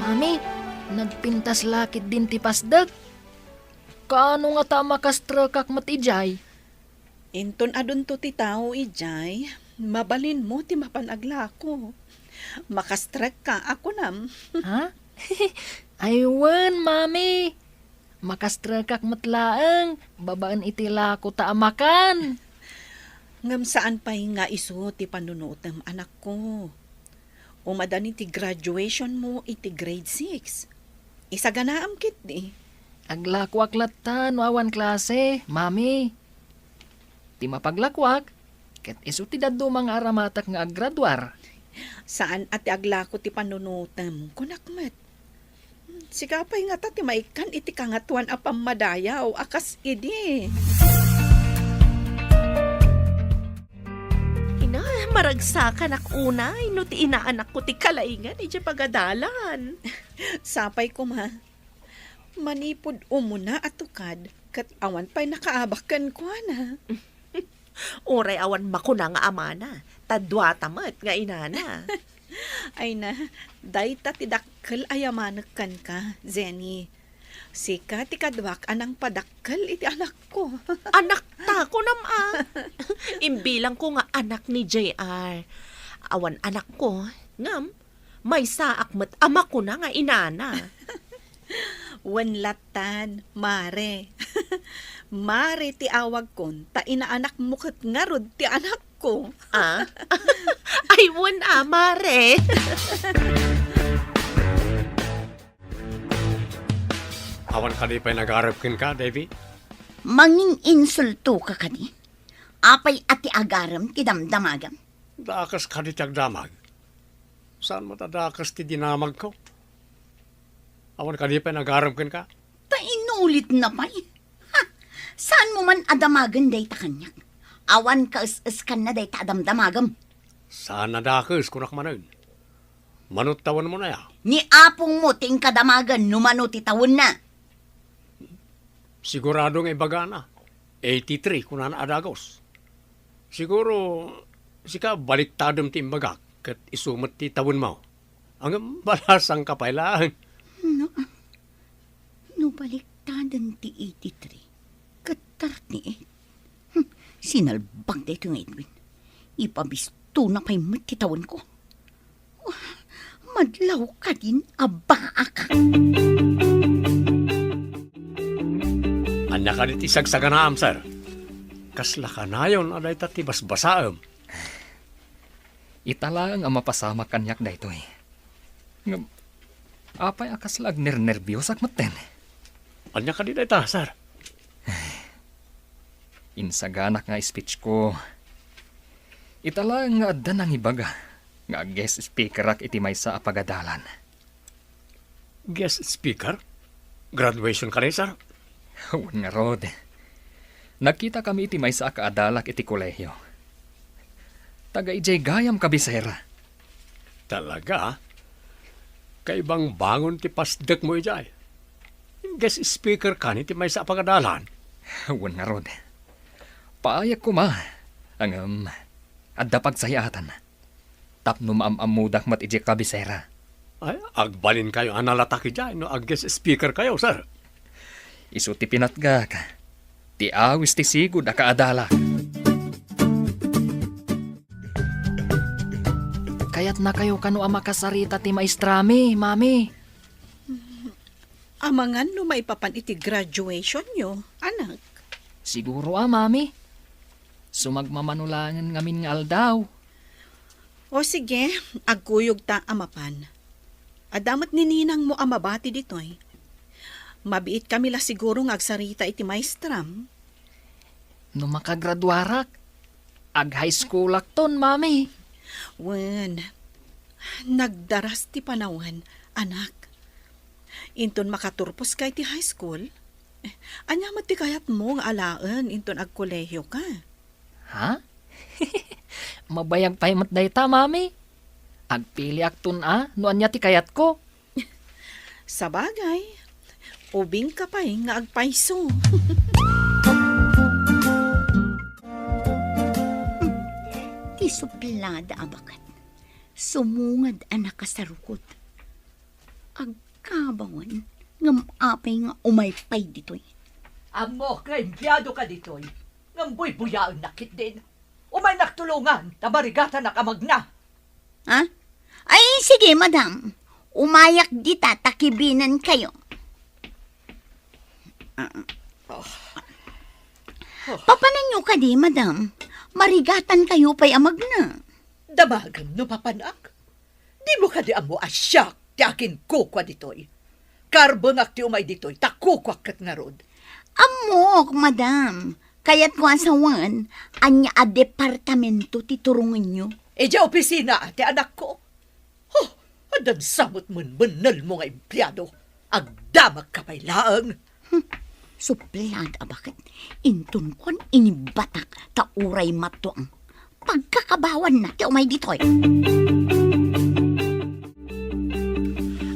Mami, nagpintas la ketdin ti pasdek. Kaano ngata a makastrekak met idiay? Inton adunto ti tao idiay, mabalinmo ti mapan aglako. Makastrekka a kunam. Ha? Ay wen, Mami. Makastrekak met laeng, babaen iti lako ta a makan. Ngem saan pay nga isu ti panunutem, anakko. Umadani ti graduationmo iti grade six. Isaganaam ketdi. Aglakoak latta no awan klase, Mami. Ti mapaglakoak, ket isu ti dadduma nga aramatek nga aggraduar. Saan a ti aglako ti panunutem, kunak met. Sika pay ngata ti maikkan iti Kangatoan a Pammadayaw a kas idi. Ina, maragsakanak unay no ti inaanakko ti kalaingan idiay pagadalan. Sapay koma. Manipud umuna a tukad, ket awan pay nakaabak kenkuana. Uray awan makuna nga amana, ta duata met nga inana. Ay na, dayta ti dakkel a yamanek kenka, Zenny. Sika ti kaduak a nangpadakkel iti anakko. Anakta, kunam a. Imbilangko nga anak ni J R. Awan anakko, ngem maysaak met a makuna nga inana. Wen lattan, Mare. Mare ti awagkon, ta inaanakmo ket ngarud ti anakko. Ah? Ay, wen a, Mare. Awan kadi pay nagarem kenka, Davy? Mangin-insultoka kadi? Apay a ti agarem ti damdamagem? Dakes kadi ti agdamag. Saan met a dakes ti dinamagko? Awan kadi pay nagarem kenka? Ta inulitna pay. Ha! Saanmo man a damagen dayta kaniak. Awan kaes-eskanna dayta a damdamagem. Saan a dakes, kunak manen. Mano ti tawenmon aya? Ni apongmo ti inkadamagen no mano ti tawenna. Sigurado nga ibagana. Eighty-three, kunana a dagus. Siguro, sika baliktadem ti imbagak, ket isu met ti tawenmo. Ngem balasangka pay laeng. No, no baliktaden ti eighty-three, ket thirty-eight. Hmm, sinalbag daytoy nga Edwin. Ipabistona pay met ti tawenko. Wah, madlaw kadin a baak. Ania kadi ti sagsaganaam, sir? Kasla kanayon a dayta ti basbasaem. Ita laeng a mapasamak kaniak daytoy. Ngem, apay a kasla agnernerbiosak metten? Ania kadi dayta, sir? Insaganak nga speech ko. Ita laeng nga adda nangibaga nga guest speakerak iti maysa a pagadalan. Guest speaker? Graduation kadi, sir? Wen ngarud. Nagkitakami iti maysa a kaadalak iti kolehio. Taga idiay gayam kabisera. Talaga? Kaibangbangon ti pasdekmo idiay. Guest speaker kani ti maysa a pagadalan? Wen ngarud. Paayek koma. Ngem, adda pagsayaatanna. tapno maam-ammodak met idiay kabisera. Ay, agbalinkayo a nalatak idiay no ag-guest speaker kayo, sir. Isu ti pinatgak. Ti awis ti sigud a kaadalak. Kayatnakayo kano a makasarita ti maestrami, Mami? Amangan no maipapan iti graduationyo, anak. Siguro a, Mami. Sumagmamano laengen ngamin nga aldaw. O sige, agkuyogta a mapan. Adda met ni ninangmo a mabati ditoy. Mabiitkami la siguro nga agsarita iti maestram. No makagraduarak, ag-high schoolakton, Mami. Wen, nagdaras ti panawen, anak. Inton makaturposka iti high school, ania met ti kayatmo nga alaen inton agkolehioka? Ha? Mabayag pay met dayta, Mami. Agpiliakton a no ania ti kayatko. Sabagay, ubingka pay nga agpayso. Ti suplada a baket, sumungad a nakasarukot. Agkabawan, ngem apay nga umay pay ditoy? Ammok nga empleyado ka ditoy, ngem buybuyaennak ketdin. Umaynak tulongan, ta marigatanak a magna. Ha? Ay, sige, madam. Umayak dita ta kibinenkayo. Ah. Papananyo kadi, madam? Marigatankayo pay a magna. Damagem no papanak? Dimo kadi ammo a siak ti akinkukua ditoy? Karbengak ti umay ditoy, ta kukuak ket ngarud. Ammok, madam. Kayatko a sawen, ania a departamento ti turongenyo? Idiay opisina ti anakko. Huh, addan sa met menmennelmo nga empleyado. Agdamagka pay laeng. Hmm, suplada a baket. Inton kuan inibatak ta uray mattuang. Pagkakabawanna ti umay ditoy.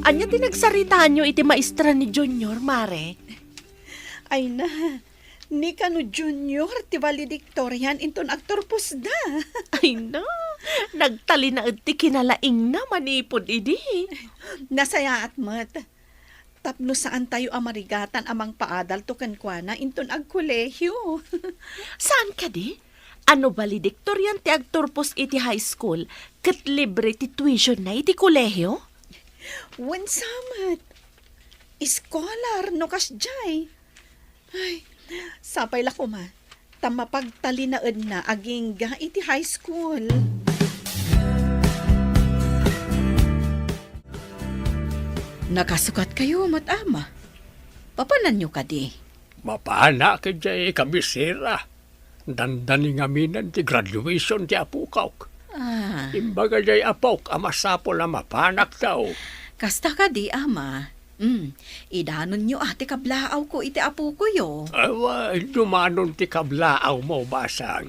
Ania ti nagsaritaanyo iti maestra ni Junior, Mare? Ay na, ni kano Junior ti valedictorian inton agturposda. Ay na, nagtalinaed ti kinalaingna manipud idi. Nasayaat met. Tapno saantayo a marigatan a mangpaadalto kenkuana inton agkolehiyo. Saan kadi? A no valedictorian ti agturpos iti high school, ket libre ti tuitionna iti kolehiyo? Wen sa met. Scholar no kasdiay. Ay, sapay la koma ta mapagtalinaedna agingga iti high school. Nakasukatkayo met, Ama. Papananyo kadi? Mapanak idiay kabisera. Dandani ngaminen ti graduation ti apokak. Ah. Imbaga diay apok a masapul a mapanakto. Kasta kadi, Ama. Mm, idanonyo a ti kablaawko iti apokoyo. Awa, dumanon ti kablaawmo, Basang.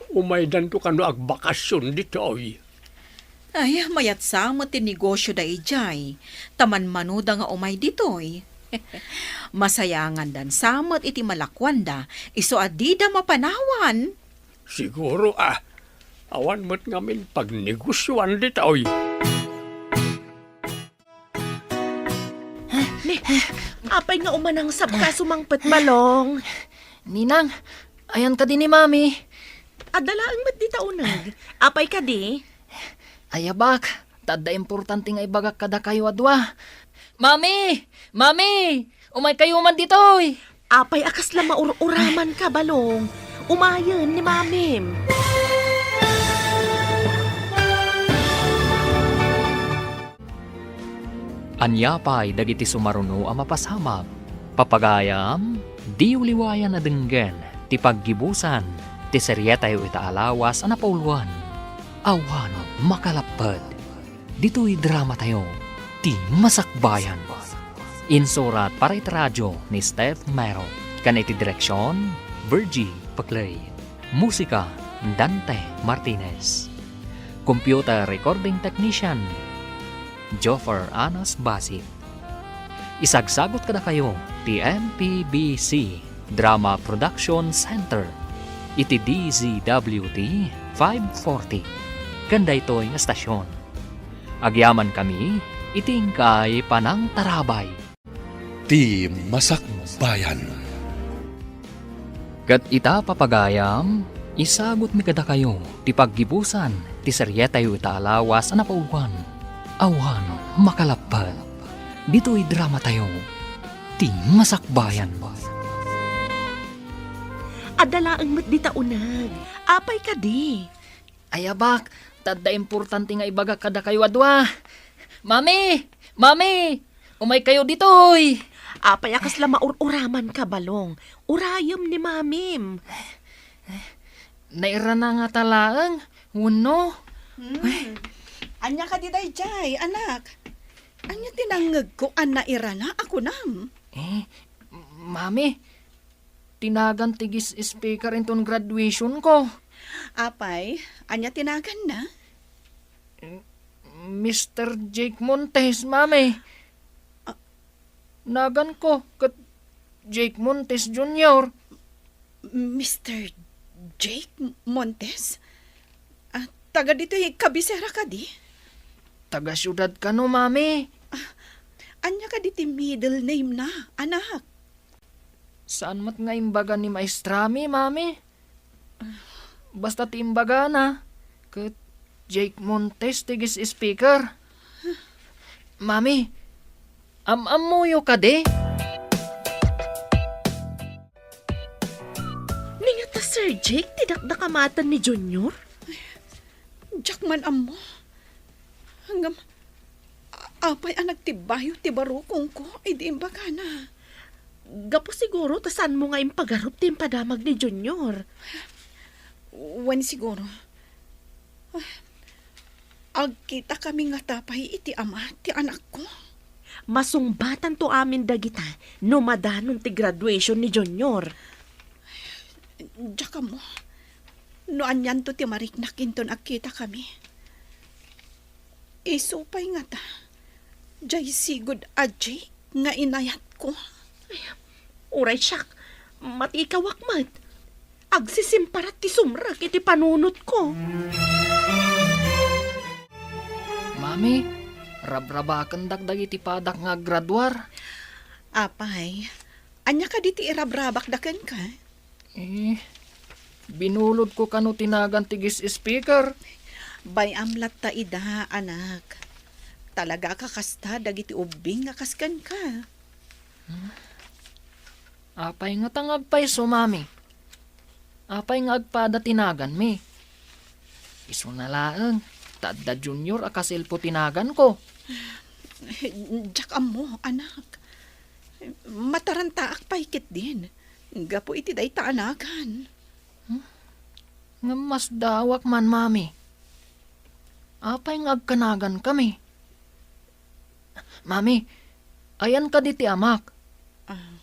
Umaydanto kano agbakasyon ditoy. Ay, mayat sa met ti negosyoda idiay, ta manmanoda nga umay ditoy. Masayangandan sa met iti malakuanda, isu a dida mapanawan. Siguro a, awan met ngamin pagnegosioan ditoy. Ni, apay nga umanangsabka sumangpet, Balong? Ninang, ayan kadi ni Mami? Adda laeng met dita uneg. Apay kadi? Ayabak, ta adda importante nga ibagak kadakayo a dua. Mami! Mami! Umaykayo man ditoy! Apay a kasla maur-uramanka, Balong? Umayen ni Mamim. Ania pay dagiti sumaruno a mapasamak? Papagayam, diyo liwayan a denggen ti paggibusan ti serietayo ita a lawas a napauluan, Awan Makalapped. Ditoy dramatayo, ti Masakbayan. Insurat para iti radio ni Steph Mero, ken iti direksion, Virgie Paclay. Musika, Dante Martinez. Computer recording technician, Joffer Anas Basit. Isagsagut kadakayo ti M P B C Drama Production Center iti D Z W T five forty. ken daytoy nga estasion. Agyamankami iti inkay panangtarabay. Ti Masakbayan. Ket ita, papagayam, isagutmi kadakayo ti paggibusan ti serietayo ita a lawas a napauluan, Awan Makalappet. Ditoy dramatayo, Ti Masakbayan. Adda laeng met dita uneg. Apay kadi? Ay, abak, ta adda importante nga ibagak kadakayo a dua. Mami! Mami! Umaykayo ditoy! Apay a kasla maur-uramanka, Balong? Urayem ni Mamim. Nairana ngata laeng, wenno? Hmm. Ania kadi daydiay, anak? Ania ti nangngegko a nairana a kunam? Eh, Mami, tinagan ti guest speaker inton graduation ko. Apay, ania ti naganna? Mister Jake Montes, Mami. Ah. Naganko ket Jake Montes Junior. Mister Jake Montes? Ah, taga ditoy kabisera kadi? Taga siudad kano, Mami. Ah, ania kadi ti middle name na, anak? Saan met nga imbaga ni maestrami, Mami? Basta ti imbagana, ket Jake Montes ti guest speaker. Mami, am-ammoyo kadi? Ni ngata, Sir Jake, ti dakdakamaten ni Junior? Diak man ammo. Ngem, a-, apay a nagtibbayo ti barukongko idi imbagana? Gapu siguro ta saanmo nga impagarup ti impadamag ni Junior. Wen siguro. Agkitakami ngata pay iti ama ti anakko. Masungbatanto amin dagita no madanon ti graduation ni Junior. Diak ammo no anianto ti mariknak inton agkitakami. Isu pay ngata, diay sigud a Jake nga inayatko. Ay, uray siak, matikawak met. Agsisimparat ti sumrek iti panunotko. Mami, rabrabakendak dagiti padak nga aggraduar. Apay, ania kadi ti irabrabakda kenka? Eh, binulodko kano ti nagan ti guest speaker. Bay-am latta ida, anak. Talaga a kakasta dagiti ubbing nga kas kenka. Hmm? Apay ngata nga agpayso, Mami? Apay nga agpada ti naganmi? Isuna laeng, ta adda Junior a kaselpo ti naganko. Diak ammo, anak. Matarantaak pay ketdin, gapu iti dayta a nagan. Hmm? Ngem masdaawak man, Mami. Apay nga agkanagankami? Mami, ayan kadi ti amak? Ah.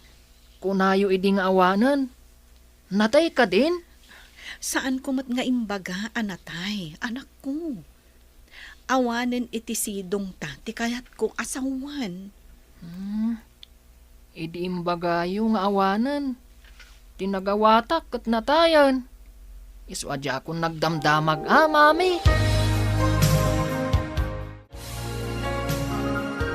Kunayo idi nga awanen, natay kadin? Saanko met nga imbaga a natay, anakko. Awanen iti sidongta ti kayatko a sawen. Hmm. Idi imbagayo nga awanen, ti nagawatak ket natayen. Isu a diakon nagdamdamag a, Mami.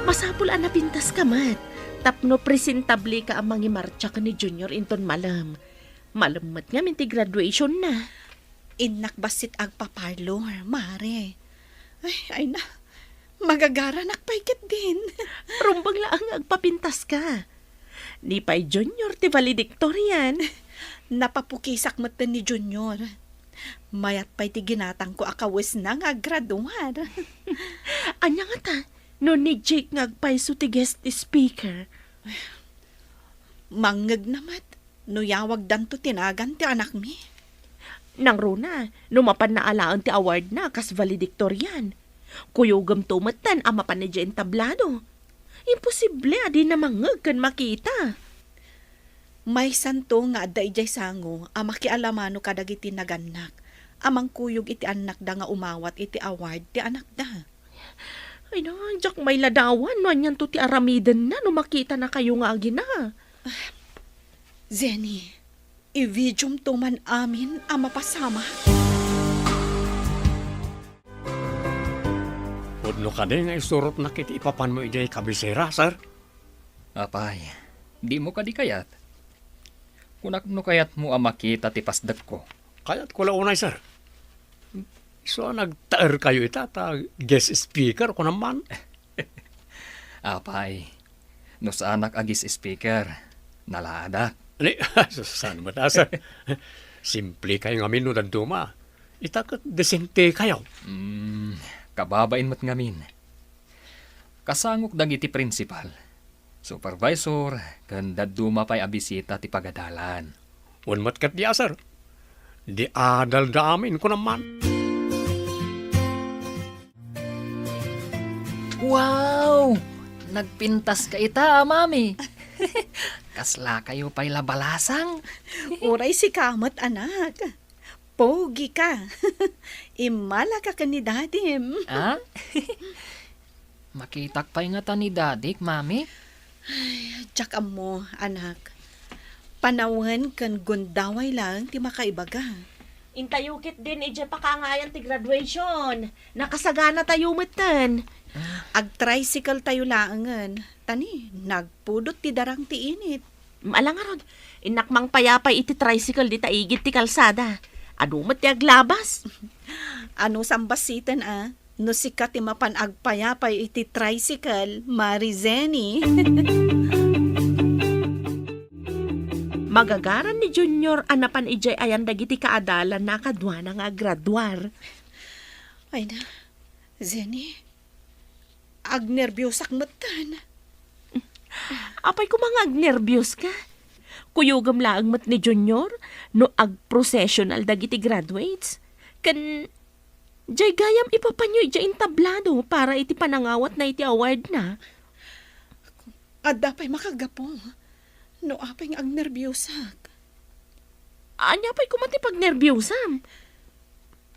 Masapul a napintaska met tapno presentableka a mangimartsa ken ni Junior inton malem. Malem met ngamin ti graduationna. Innak bassit agpa-parlor, Mare. Ay, ay na. Magagaranak pay ketdin. Rumbeng laeng nga agpapintaska. Ni pay Junior ti valedictorian. Napapukisak metten ni Junior. Mayat pay ti ginatangko a kawesna nga aggraduar. Ania ngata no ni Jake nga agpayso ti guest speaker? Mangngegna met no yawagdanto ti nagan ti anakmi. Nangruna, no mapanna alaen ti awardna kas valedictorian. Kuyogemto metten a mapan idiay entablado. Imposible a dina mangngeg ken makita. Maysanto nga adda idiay sango a makialamano kadagiti nagannak a mangkuyog iti annakda nga umawat iti award ti anakda. Ay na, diak mailadawan no anianto ti aramidenna no makitanakayo nga agina. Zenny, i-videomto man amin a mapasamak. No kadi nga isurotnak iti ipapanmo idiay kabisera, sir? Apay, dimo kadi kayat? Kunak no kayatmo a makita ti pasdekko. Kayatko la unay, sir. Isu a nagtaerkayo ita ta guest speaker, kunam man. Apay, no saanak a guest speaker, nalaadak. Ni, saan met a, sir? Simplekayo ngamin no dadduma. Ita ket desentekayo. Mm, kababain met ngamin. Kasangok dagiti principal, supervisor, ken dadduma pay a bisita ti pagadalan. Wen met ketdi a, sir. Di adalda amin, kunam man. Wow! Nagpintaska ita, a mami. Kaslakayo pay la balasang. Uray sika met, anak. Pogi ka. Immalaka ken ni dadim. Ah? Makitak pay ngata ni dadik, mami? Diak ammo, anak. Panawen ken gundaway laeng ti makaibaga. Intayo ketdin idiay pakaangayan ti graduation. Nakasaganatayo metten. Ah. Ag-tricycle tayo laengen. Ta ni, nagpudot ti darang ti init. Ala ngarud, innak mangpayapay iti tricycle dita igid ti kalsada. Adu met ti aglabas. Anusam bassiten a, no sika ti mapan agpayapay iti tricycle, Mari Zenny. Magagaran ni Junior a napan idiay ayan dagiti kaadalanna a kaduana nga agraduar. Ay na, Zenny, agnerbiosak metten. Apay koma nga agnerbioska? Kuyogem laeng met ni Junior no ag-processional dagiti graduates. Ken, diay gayam ipapanyo idiay entablado para iti panangawatna iti awardna. Adda pay makagapu no apay nga agnerbiosak. Ania pay koma ti pagnerbiosam?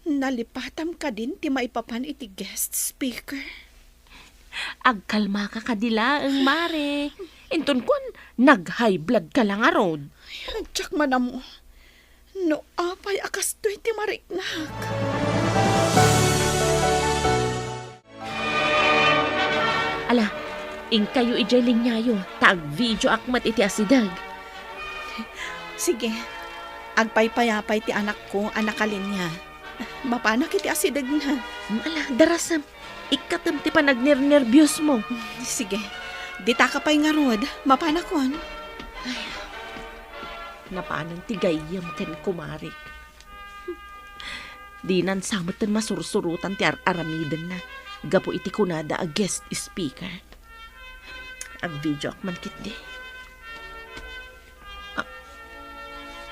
Nalipatam kadin ti maipapan iti guest speaker? Agkalmaka kadi laeng, Mare. Inton kuan, nag-high blood ka la ngarud. Ay, diak man ammo. No apay a kastoy ti mariknak. Ala, inkayo idiay liniayo, ta agvideoak met iti asideg. Sige, agpaypayapay ti anakko a nakalinia. Mapanak iti asidegna. Ala, darasem. Ikkatem ti panagnernerbiosmo. Sige, ditaka pay ngarud. Mapanakon. Ay, napanen ti gayyem ken kumarik. Dinan sa metten masursurotan ti ar-aramidenna gapu iti kunada a guest speaker. Agvideoak man ketdi. Ah,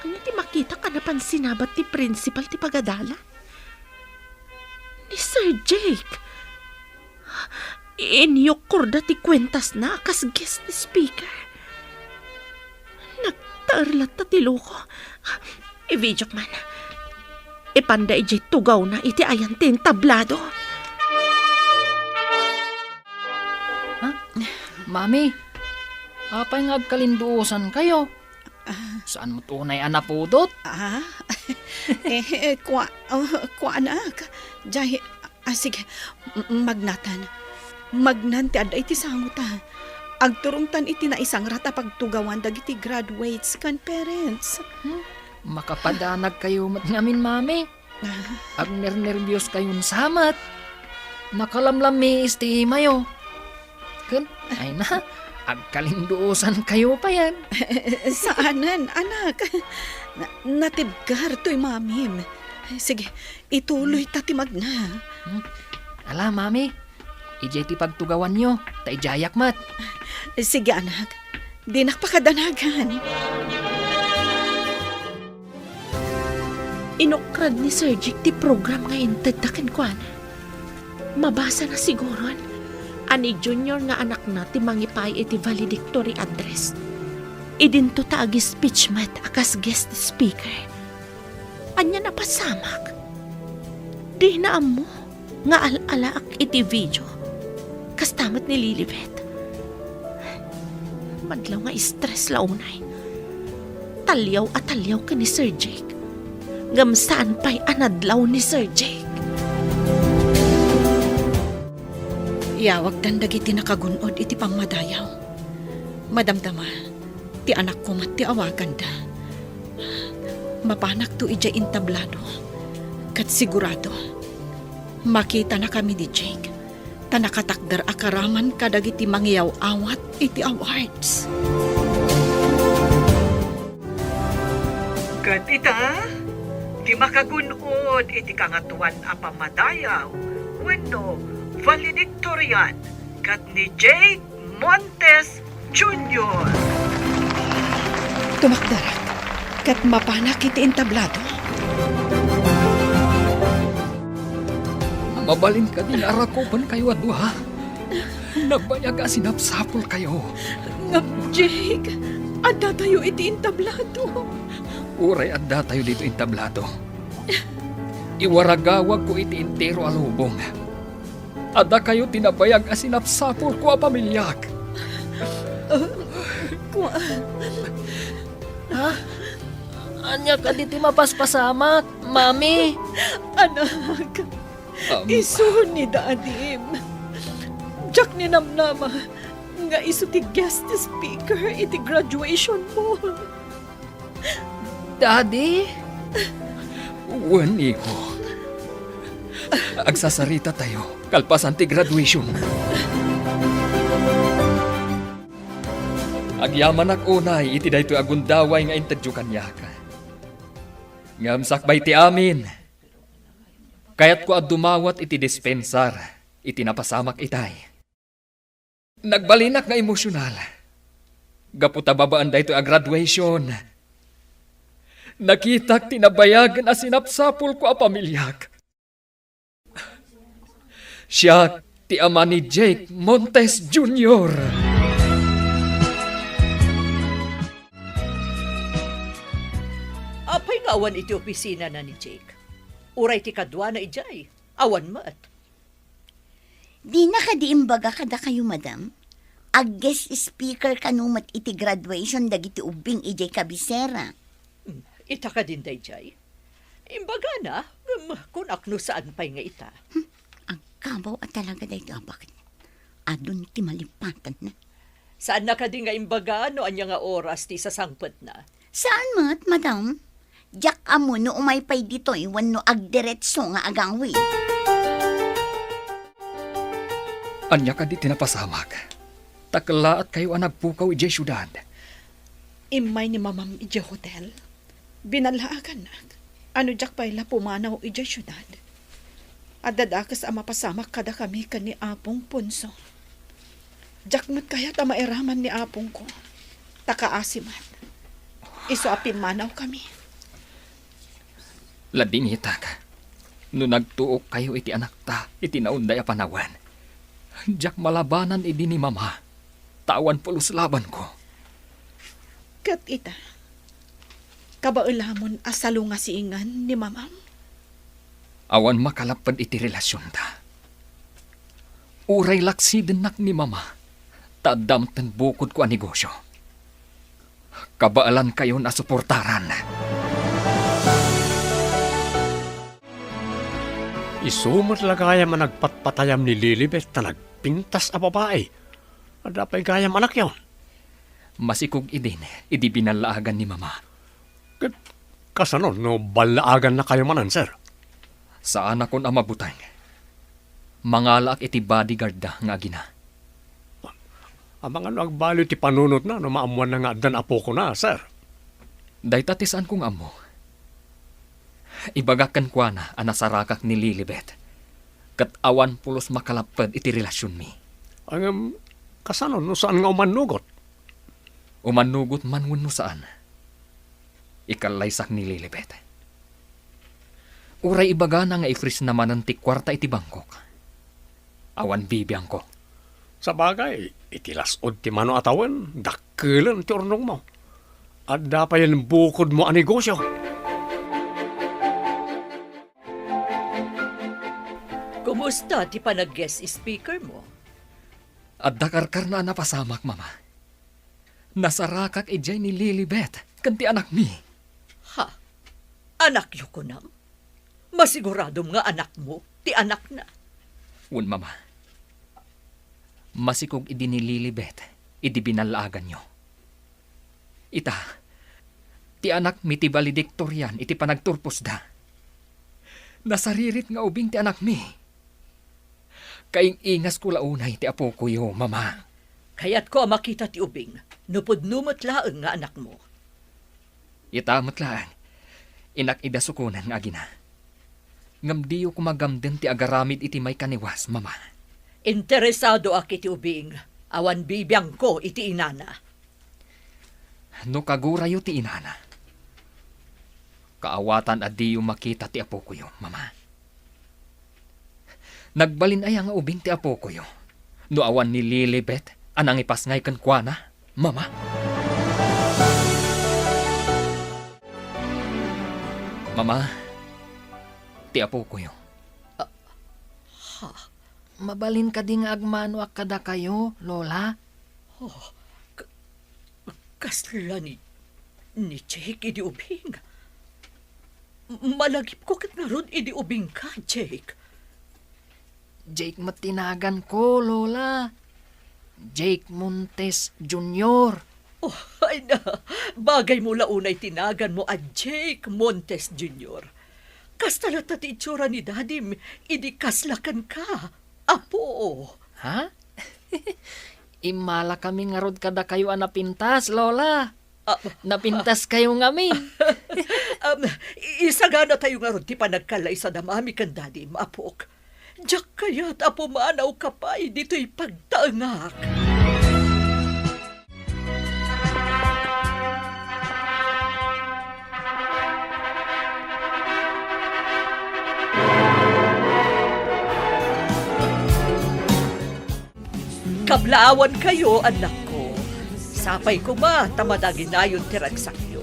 ania ti makitak a napan sinabat ti principal ti pagadalan? Ni Sir Jake. Inyukkorda ti kuentasna a kas guest speaker. Nagtaer latta ti loko. I-videok man. Ipanda idiay tugawna iti ayan ti entablado. Ha? Mami, apay nga agkalinduosankayo? Ah. Saan met unay a napudot? Ah? Eh, eh, kua-, oh, kuanak. Jay, ah, sige, m-, magnatan. Magnan ti adda iti sango ta. Agturongtan iti naisangrat a pagtugawan dagiti graduates ken parents. Hmm? Makapadanagkayo met ngamin, Mami. Ah. Agnernerbios kayon sa met. Nakalamlammiis ti imayo. Ken, ay na, agkalinduosan kayo payen. Saanen, anak. Na-, natibgar toy mamim. Sige, ituloy ta ti magna. Hmm? Ala, Mami. Idiay ti pagtugawanyo, ta idiayak met. Sige, anak. Dinak pakadanagan. Inokrad ni Sir Jake ti program nga intedda kenkuana. Mabasana siguron a ni Junior nga anakna ti mangipaay iti valedictory address. Idinto ta agi-speech met a kas guest speaker. Ania napasamak? Dina ammo nga al-alaak iti video. Kasta met ni Lilibet. Madlaw nga stress la unay. Taliaw a taliaw ken ni Sir Jake. Ngem saan pay a nadlaw ni Sir Jake. Iyawagdan dagiti nakagun-od iti pammadayaw. Madamdama, ti anakko met ti awaganda. Mapanakto idiay entablado, ket sigurado, makitanakami ni Jake, ta nakatakder a karaman kadagiti mangiyaw-awat iti awards. Ket ita, ti makagun-od iti Kangatoan a Pammadayaw wenno valedictorian ket ni Jake Montes Junior. Tumakderek ket mapanak iti entablado. Mabalin kadi nga arakupenkayo a dua? Nagbayag a sinapsapulkayo. Ngem, Jake, addatayo iti entablado. Uray addatayo ditoy entablado, iwaragawagko iti entero a lubong a dakayo ti nabayag a sinapsapulko a pamiliak. Ah, kua- Ha? Ania kadi ti mapaspasamak, Mami? Anak, Ama. Isu ni Dadim. Diak ninamnama nga isu ti guest speaker iti graduation mo. Daddy? Wen, iho. Agsasarita tayo kalpasan ti graduation. Agyamanak unay iti daytoy a gundaway nga intedyo kaniak. Ngem sakbay ti amin, kayatko a dumawat iti dispensar iti napasamak itay. Nagbalinak nga emosyonal. Gapu ta babaen daytoy a graduation, nakitak ti nabayagen a sinapsapulko a pamiliak. Siak ti ama ni Jake Montes Junior. Apay nga awan iti opisinana ni Jake? Uray ti kaduana idiay, awan met. Dina kadi imbaga kadakayo, madam? Ag-guest speaker kano met iti graduation dagiti ubbing idiay kabisera. Hmm, ita kadin daydiay? Imbagana, ngem kunak no saan pay nga ita. Hmm, agkabaw a talaga daytoy a baket. Adun ti malipatanna. Saanna kadi nga imbaga no ania nga oras ti isasangpetna? Saan met, madam? Diak ammo no umay pay ditoy wenno agdiretso nga agawid. Ania kadi ti napasamak? Ta kellaatkayo a nagpukaw idiay siudad. Immay ni Mamam idiay hotel. Binallaagannak a no diak pay la pumanaw idiay siudad, adda dakes a mapasamak kadakami ken ni Apong Ponso. Diak met kayat a mairaman ni apongko, ta kaasi met. Isu a pimmanawkami. Ladingitak, no nagtuokkayo iti anakta iti naunday a panawen, diak malabanan idi ni Mama, ta awan pulos labanko. Ket ita, kabaelamon a salungasingen ni Mamam? Awan makalapped iti relasionta. Uray laksidennak ni Mama, ta adda metten bukodko a negosyo. Kabaelankayon a suportaran. Isu met la gayam a nagpatpatayam ni Lilibet ta nagpintas a babai. Adda pay gayam anakyo? Masikog idin idi binallaagan ni Mama. Ket kasano no ballaagannakayo manen, sir? Saanakon a mabuteng. Mangalaak iti bodyguardda nga agina. Amangan no agbaliw ti panunotna no maammoanna nga addan apokona, sir? Dayta ti saanko nga ammo. Ibagak kenkuana a nasarakak ni Lilibet, ket awan pulos makalapped iti relasionmi. Ngem, kasano no saan nga umannugot? Umannugot man wenno saan, ikallaysak ni Lilibet. Uray ibagana nga i-freeze na manen ti kuarta iti bangkok, awan bibiangko. Sabagay, iti las-od ti mano a tawen, dakkelen ti urnongmo. Adda payen bukodmo a negosyo. Kumusta ti panag-guest speaker mo? Adda karkarna a napasamak, Mama. Nasarakak idiay ni Lilibet ken ti anakmi. Ha? Anakyo kunam? Masiguradom nga anakmo ti anakna? Wen, Mama. Masikog idi ni Lilibet idi binallaaganyo. Ita, ti anakmi ti balediktorian iti panagturposda. Nasaririt nga ubing ti anakmi. Kaing-ingasko la unay ti apokoyo, Mama. Kayatko a makita ti ubing, no pudno met laeng nga anakmo. Ita met laeng, inak idasukonan nga agina. Ngem diyo koma gamden ti agaramid iti maikaniwas, Mama. Interesadoak iti ubing, awan bibiangko iti inana. No kagurayo ti inana, kaawatan a diyo makita ti apokoyo, Mama. Nagbalin aya nga ubing ti apokoyo no awan ni Lilibet a nangipasngay kenkuana, Mama? Mama, ti apokoyo. Ah, ha? Mabalin kadi nga agmanoak kadakayo, Lola? Oh, ka-, kasla ni, ni Jake idi ubing. Malagipko ket ngarud idi ubingka, Jake. Jake met ti naganko, Lola. Jake Montes Junior. Oh, ay na, bagay mo la unay ti naganmo a Jake Montes Junior. Kasta latta ti itsura ni Dadim idi kasla kenka, Apo. Ha? Immalakami ngarud kadakayo a napintas, Lola. Ah, napintaskayo ngamin. Um, i-, isaganatayo ngarud ti panagkallaisada mami ken Dadim, Apok. Diak kayat a pumanawka pay ditoy pagtaengak. Kablaawankayo, annakko. Sapay koma ta madaginayon ti ragsakyo.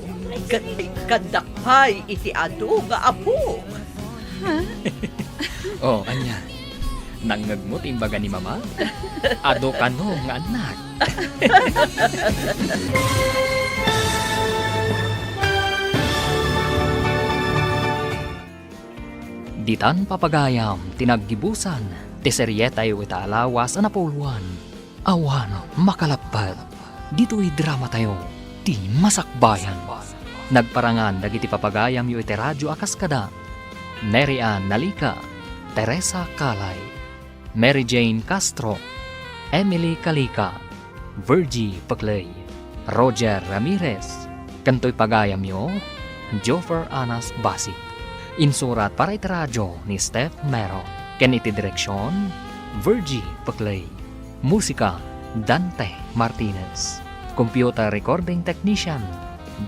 Ket ikkandak pay iti adu nga apo. Ha? Oh, ania? Nangngegmo ti imbaga ni Mama? Adu kano nga annak. Ditan, papagayam, ti naggibusan ti serietayo ita a lawas a napuloan. Awan makalappet ditoy dramatayo, ti Masakbayan. Nagparangan dagiti papagayamyo iti radio a kas kada Mary Ann Nalica, Teresa Calay, Mary Jane Castro, Emily Calica, Virgie Pecley, Roger Ramirez, ken toy pagayamyo, Joffer Anas Basi. Insurat para iti radio ni Steph Mero, ken iti direksion, Virgie Pecley. Musika, Dante Martinez. Computer recording technician,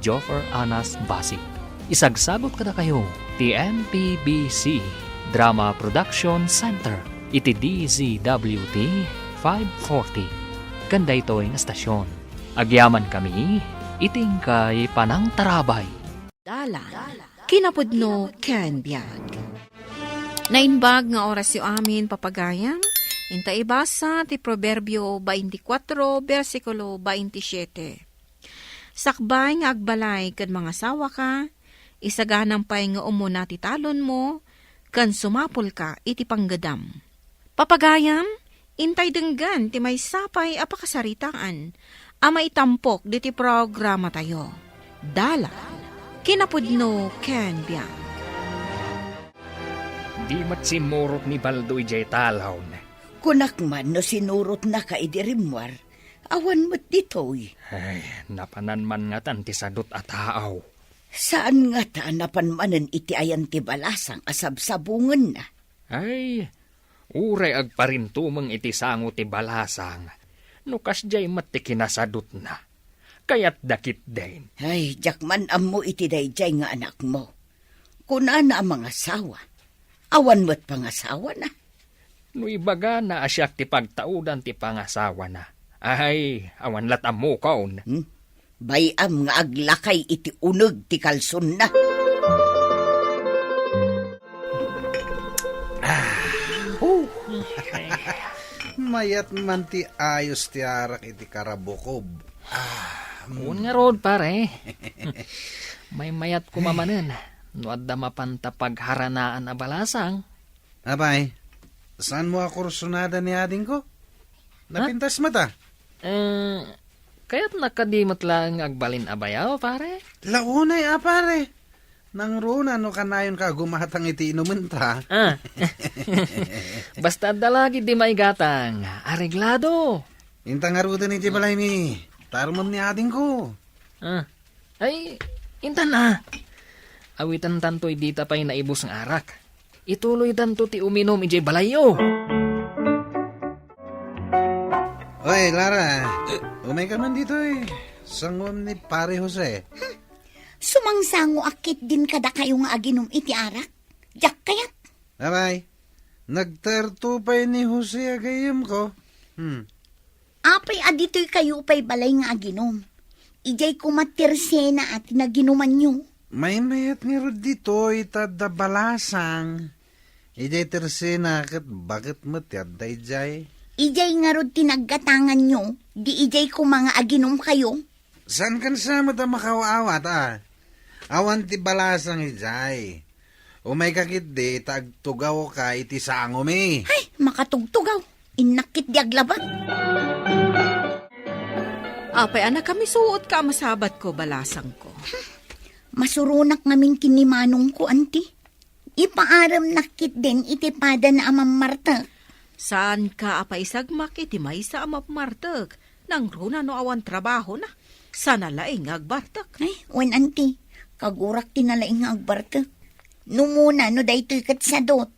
Joffer Anas Basi. Isagsagut kadakayo ti M P B C Drama Production Center iti D Z W T five forty. Ken daytoy nga stasyon, agyamankami iti inkay panangtarabay. Dalan, kinapudno ken biag. Naimbag nga orasyo amin, papagayam. Inta ibasa ti Proverbio twenty-four, bersikulo twenty-seven. Sakbay nga agbalay ken mangasawaka, isaganam pay nga umuna ti talonmo, ken sumapulka iti panggedam. Papagayam, intay denggen ti maysa pay a pakasaritaan a maitampok diti programatayo. Dalan, kinapudno ken biag. Di met simmurot ni Baldo idiay talon. Kunak man no sinurotnaka idi rimmuar, awan met ditoy. Ay, napanan man ngatan ti sadut a tao. Saan ngata a napan manen iti ayan ti balasang a sabsabongenna? Ay, uray agparintumeng iti sango ti balasang, no kasdiay met ti kinasadutna. Kayatda ketdin. Ay, diak man ammo iti daydiay nga anakmo. Kunana a mangasawa. Awan met pangasawana. No ibagana a siak ti pagtaudan ti pangasawana, ay, awan lat ammokon. Hmm? Bay-am nga aglakay iti uneg ti kalsonna. Ah, huh. Mayat man ti ayos ti arak iti karabukob. Ah, mm. Wen ngarud, pare. Maymayat koma manen no adda mapanta pagharanaan a balasang. Apay, saanmo a kursunada ni adingko? Napintas met a. Eh, kayatna kadi met laeng nga agbalin a bayaw, pare? Launay a, pare. Nangruna no kanayonka a gumatang iti inumenta. Ah. Basta adda lagi di maigatang, areglado. Inta ngaruden iti balaymi. Tarmem ni adingko. Ah. Ay, intan a. Awitantanto dita pay naibus nga arak. Ituloytanto ti uminum idiay balayyo. Oy, Lara, umayka man ditoy. Sanguem ni Pare Jose. Sumangsangoak ketdin kadakayo nga aginum iti arak. Diak kayat. Abay, nagtarto pay ni Jose a gayyemko. Hmm. Apay a ditoykayo pay balay nga aginum? Idiay koma tersena a ti naginumanyo. Maymayat ngarud ditoy ta adda balasang. Idiay tersena ket baket met ti adda idiay. Idiay ngarud ti naggatanganyo, di idiay koma nga aginumkayo? Saankan sa met a makaaw-awat a? Awan ti balasang idiay. Umayka ketdi ta agtugawka iti sangomi. Ay, makatugtugaw. Innak ketdi aglabat. Apay a nakamisuotka a masabatko, balasangko? Masuronak ngamin ken ni manongko, anti. Ipaaremnak ketdin iti padana a mammartek. Saanka a paisagmak iti maysa a mammartek? Nangruna no awan trabahona, saan a laeng nga agbartek. Ay, wen, anti. Kagurak ti nalaing nga agbartek. Numona no daytoy ket sadut.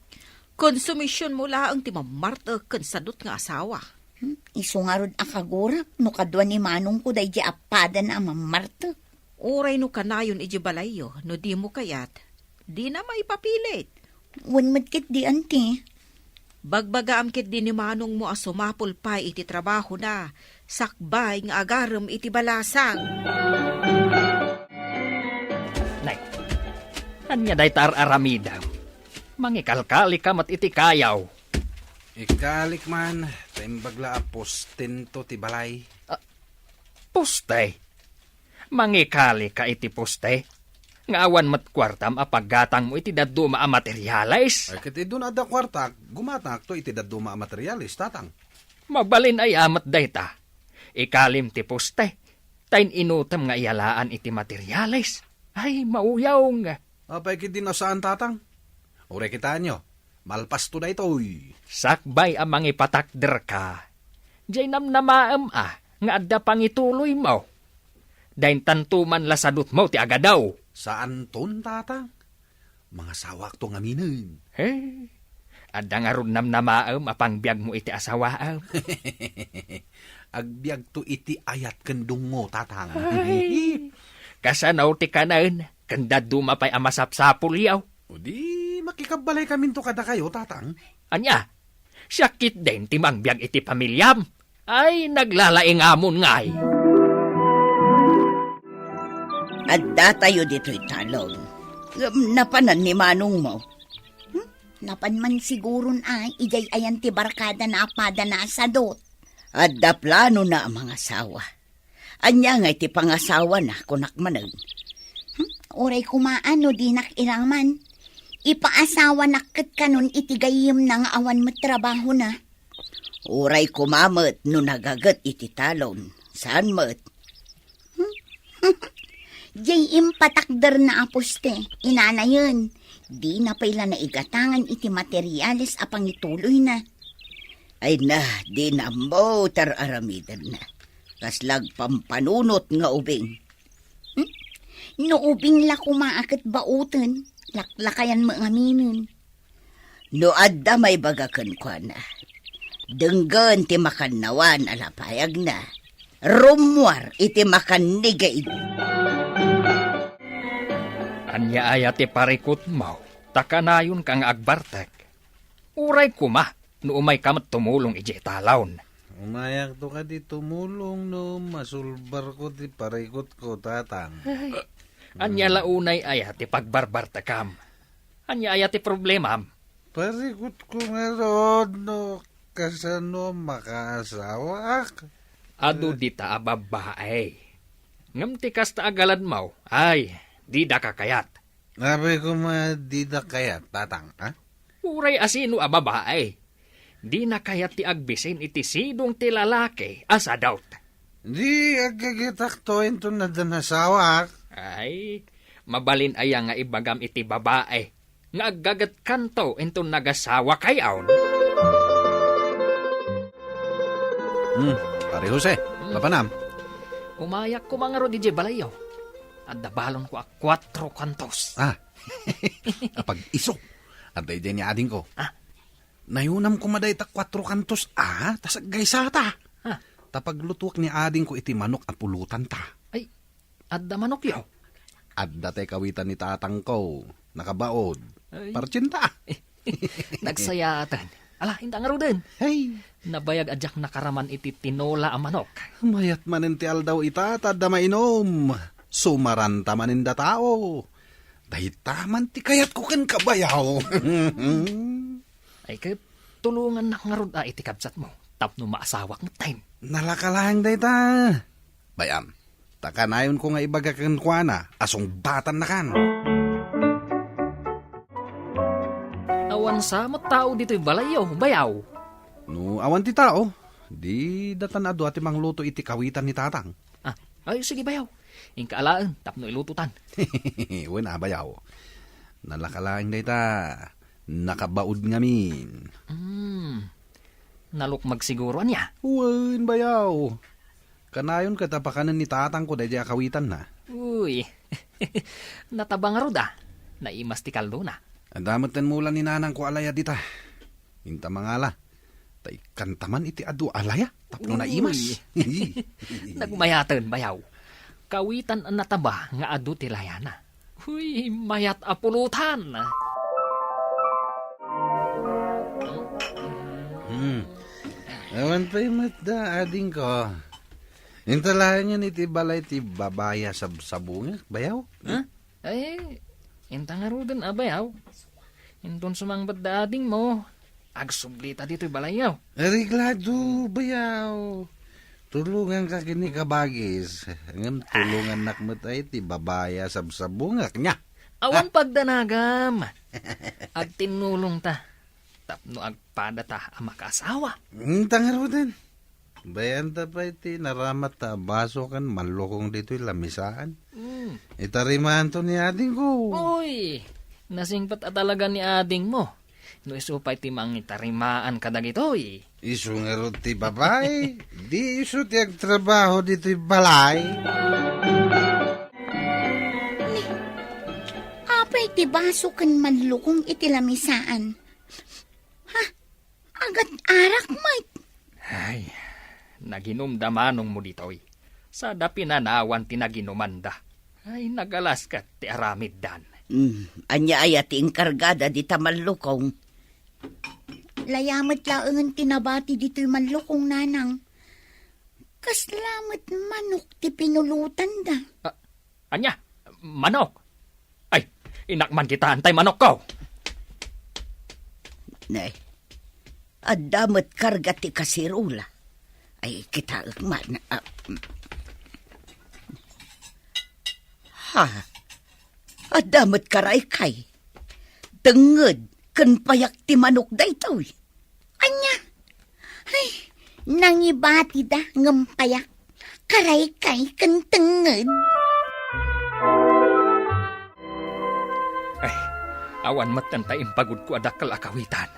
Konsumisionmo laeng ti mammartek ken sadut nga asawa. Hmm, isu ngarud a kagurak no kadua ni manongko daydiay a padana a mammartek. Uray no kanayon idiay balayyo, no dimo kayat, dina maipapilit. Wen met ketdi, anti. Bagbagaam ketdi ni manongmo a sumapul pay iti trabahona, sakbay nga agarem iti balasang. Nay, ania dayta ar-aramidem? Mangikalkalika met iti kayaw. Ikalik man, ta imbag la a postento ti balay. Ah, poste? Mangikali ka iti poste? Nga awan met kuartam a paggatangmo iti dadduma a materiales? Ay, ket idun adda kuartak, gumatangakto iti dadduma a materiales, tatang. Mabalin aya met dayta. Ikalim ti poste, ta in-inutem nga iyalaan iti materiales. Ay, mauyong. Apay ket di no saan, tatang? Uray kitaenyo, malpasto daytoy. Sakbay a mangipatakderka, diay namnamaem a nga adda pangituloymo. Daintanto man la sadutmo ti agadaw. Saanton, tatang. Mangasawakto ngaminen. He, adda ngarud namnamaem a pangbiagmo iti asawaem. Agbiagto iti ayat ken dungngo, tatang. Ay, kasano ti kanen? Ken dadduma pay a masapsapulyo. O di, makikabbalaykaminto kadakayo, tatang. Ania? Siak ketdin ti mangbiag iti pamiliam? Ay, naglalaingamon ngay. Addatayo ditoy talon. Ngem napanan ni manongmo. Hmm? Napan man siguron a, idiay ayan ti barkadana a padana a sadot. Adda planona a mangasawa. Ania ngay ti pangasawana, kunak manen? Hmm? Uray koma a no dinak iraman. Ipaasawanak ket kanon iti gayyemna nga awan met trabahona. Uray koma met no nagaget iti talon. Saan met? Hmm? Diay impatakderna a poste, inanayen. Dina pay la naigatangan iti materiales a pangituloyna. Ay na, dina ammo ti ar-aramidenna. Kasla agpampanunot nga ubing. Hmm? No ubing la koma a ket baoten, laklakayan met ngaminen. No adda maibaga kenkuana, denggen ti makannawan a lapayagna. Rummuar iti makannigid. Ania aya ti parikutmo, ta kanayonka nga agbartek? Uray koma, no umayka met tumulong idiay talon. Umayakto kadi tumulong no masulbarko ti parikutko, tatang. Ay, ania la unay aya ti pagbarbartekam? Ania aya ti problemam? Parikutko ngarud no kasano makaasawaak. Adu dita a babbae. Ngem ti kasta a galadmo, ay, dida kakayat. Apay koma dida kayat, tatang, ha? Uray asino a babae. Dina kayat ti agbisin iti sidong ti lalaki a sadot. Di aggagetakto inton addan asawak. Ay, mabalin aya nga ibagam iti babae nga aggagetkanto inton nagasawakayon? Hmm, Pare Jose, Hmm. papanam? Umayak koma ngarud idiay balayyo. Adda balonko a kuatro kantos. Ah, apag-iso. Adda idiay ni adingko. Ah. Nayunam koma dayta kuatro kantos a, ta saggaysa ta. Ah. Ta paglutuak ni adingko iti manok a pulotanta. Ay, adda manokyo? Adda tay kawitan ni tatangko. Nakabaod. Ay. Partinta. Nagsayaaten. Ala, inta ngaruden. Hey. Nabayag a diak nakaraman iti tinola a manok. Mayat manen ti aldaw ita, ta adda mainom. Sumaranta manen da tao. Dayta man ti kayatko kenka, bayaw. Ay, ket tulongannak ngarud a iti kabsatmo tapno maasawak metten. Nalaka laeng dayta. Bay-am, ta kanayonko nga ibaga kenkuana a sungbatannakan. Awan sa met tao ditoy balayyo, bayaw? No awan ti tao, di datan a dua ti mangluto iti kawitan ni tatang. Ah, ay, sige, bayaw. Inka alaen tapno ilutotan. Wen a, bayaw. Nalaka laeng dayta. Nakabaod ngamin. Hmm. Nalukmag siguro, ania? Wen, bayaw. Kanayon ket a pakanen ni tatangko daydiay a kawitanna. Uy. Nataba ngarud a. Naimas ti kaldona. Adda metten mula ni nanangko a laya dita. Inta mangala. Ta ikkanta man iti adu a laya tapno Uy. naimas. Nagmayaten, bayaw. Kawitan a nataba nga adu ti layana. Uy, mayat a pulutan. Hmm. Awan pay met da, adingko. Inta laengen iti balay ti babai a sabsabungak, bayaw? Ha? Ay, inta ngaruden a bayaw. Inton sumangpet da adingmo, agsublita ditoy balayyo. Areglado, bayaw. Tulonganka ken ni kabagis. Ngem tulongannak met ay ti babai a sabsabungak, nia? Awan pagdanagam. Agtinnulongta tapno agpadata a makaasawa. Inta ngaruden. Bay-anta pay ti naramat ta a baso ken manlukong ditoy lamisaan. Mm. Itarimaanto ni adingko. Uy, nasingpet a talaga ni adingmo. No isu pay ti mangitarimaan kadagitoy. Isu ngarud ti babai, di isu ti agtrabaho ditoy balay. Ni, apay ti baso ken manlukong iti lamisaan? Ha? Agat arak met. Ay, naginumda manongmo ditoy. Sada pinanawan ti naginumanda. Ay, nagalas ket ti aramiddan. Hmm, ania aya ti inkargada dita manlukong? Laya met laengen ti nabati ditoy manlukong, nanang. Kasla met manok ti pinulotanda. Ah, ania? Manok? Ay, inakman kita, antay manokko! Nay, adda met karga ti kaserola. Ay, kitaek man. Ah, mm. Ha? Adda met karaykay. Tengnged ken payak ti manok daytoy. Ania? Ay, nangibatida ngem payak. Karaykay ken tengnged. Ay, awan metten ta impagudko a dakkel a kawitan.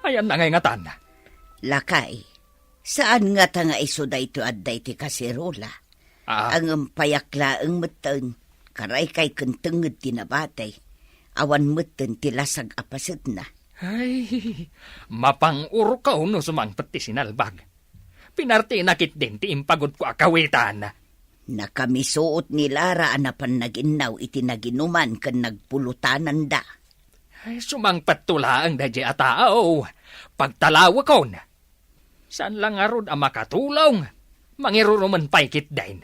Ayanna ngay ngatan? Lakay, saan ngata nga isu daytoy adda iti kaserola? Ah. Ngem payak laeng metten, karaykay ken tengnged ti nabati. Awan metten ti lasag a pasetna. Ay, mapangurokaw no sumangpet ti sinalbag. Pinartina ketdin ti impagudko a kawitan. Nakamisuot ni Lara a napan naginnaw iti naginuman ken nagpulotananda. Ay, sumangpetto laeng daydiay a tao. Pagtalawekon. Saan la ngarud a makatulong? Mangirurumen pay ketdin.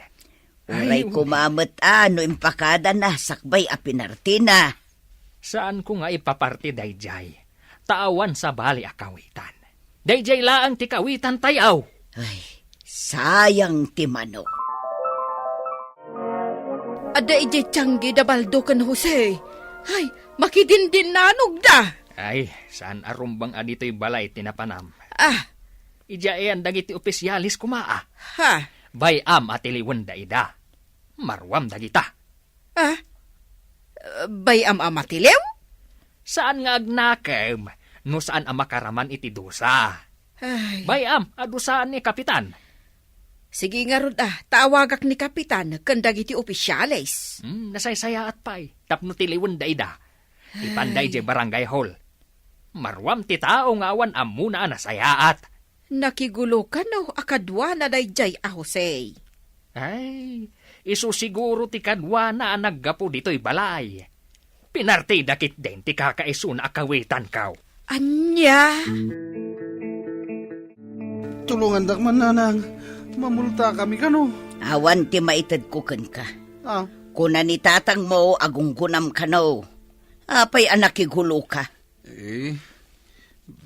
Uray Ay, koma met a no impakadana sakbay a pinartina. Saanko nga ipaparti daydiay, ta awan sabali a kawitan. Daydiay laeng ti kawitan tayaw. Ay, sayang ti manok. Adda idiay tianggi da Baldo ken Jose. Ay, makidindinnanogda. Ay, saan a rumbeng a ditoy balay ti napanam. Ah. Idiaen dagiti opisiales koma, a. Ha? Bay-am a tiliwen daida. Maruam dagita. Ah? Bay-am a matiliw? Saan nga agnakem no saan a makaraman iti dusa. Ay. Bay-am a dusaan ni Kapitan. Sige ngarud, a, ta awagak ni Kapitan ken dagiti opisiales. Hmm, nasaysayaat pay tapno tiliwen daida. Ipanda Ay. idiay barangay hall. Maruam ti tao nga awan ammona a nasayaat. Nakigulo kano a kaduana daydiay a Jose? Ay, isu siguro ti kaduana a naggapu ditoy balay. Pinartida ketdin ti kakaisuna a kawitanko. Ania? Tulongandak man, nanang. Mamultakami kano. Awan ti maitedko kenka. Ah. Kuna ni tatangmo a gunggonam kano. Apay a nakiguloka? Eh,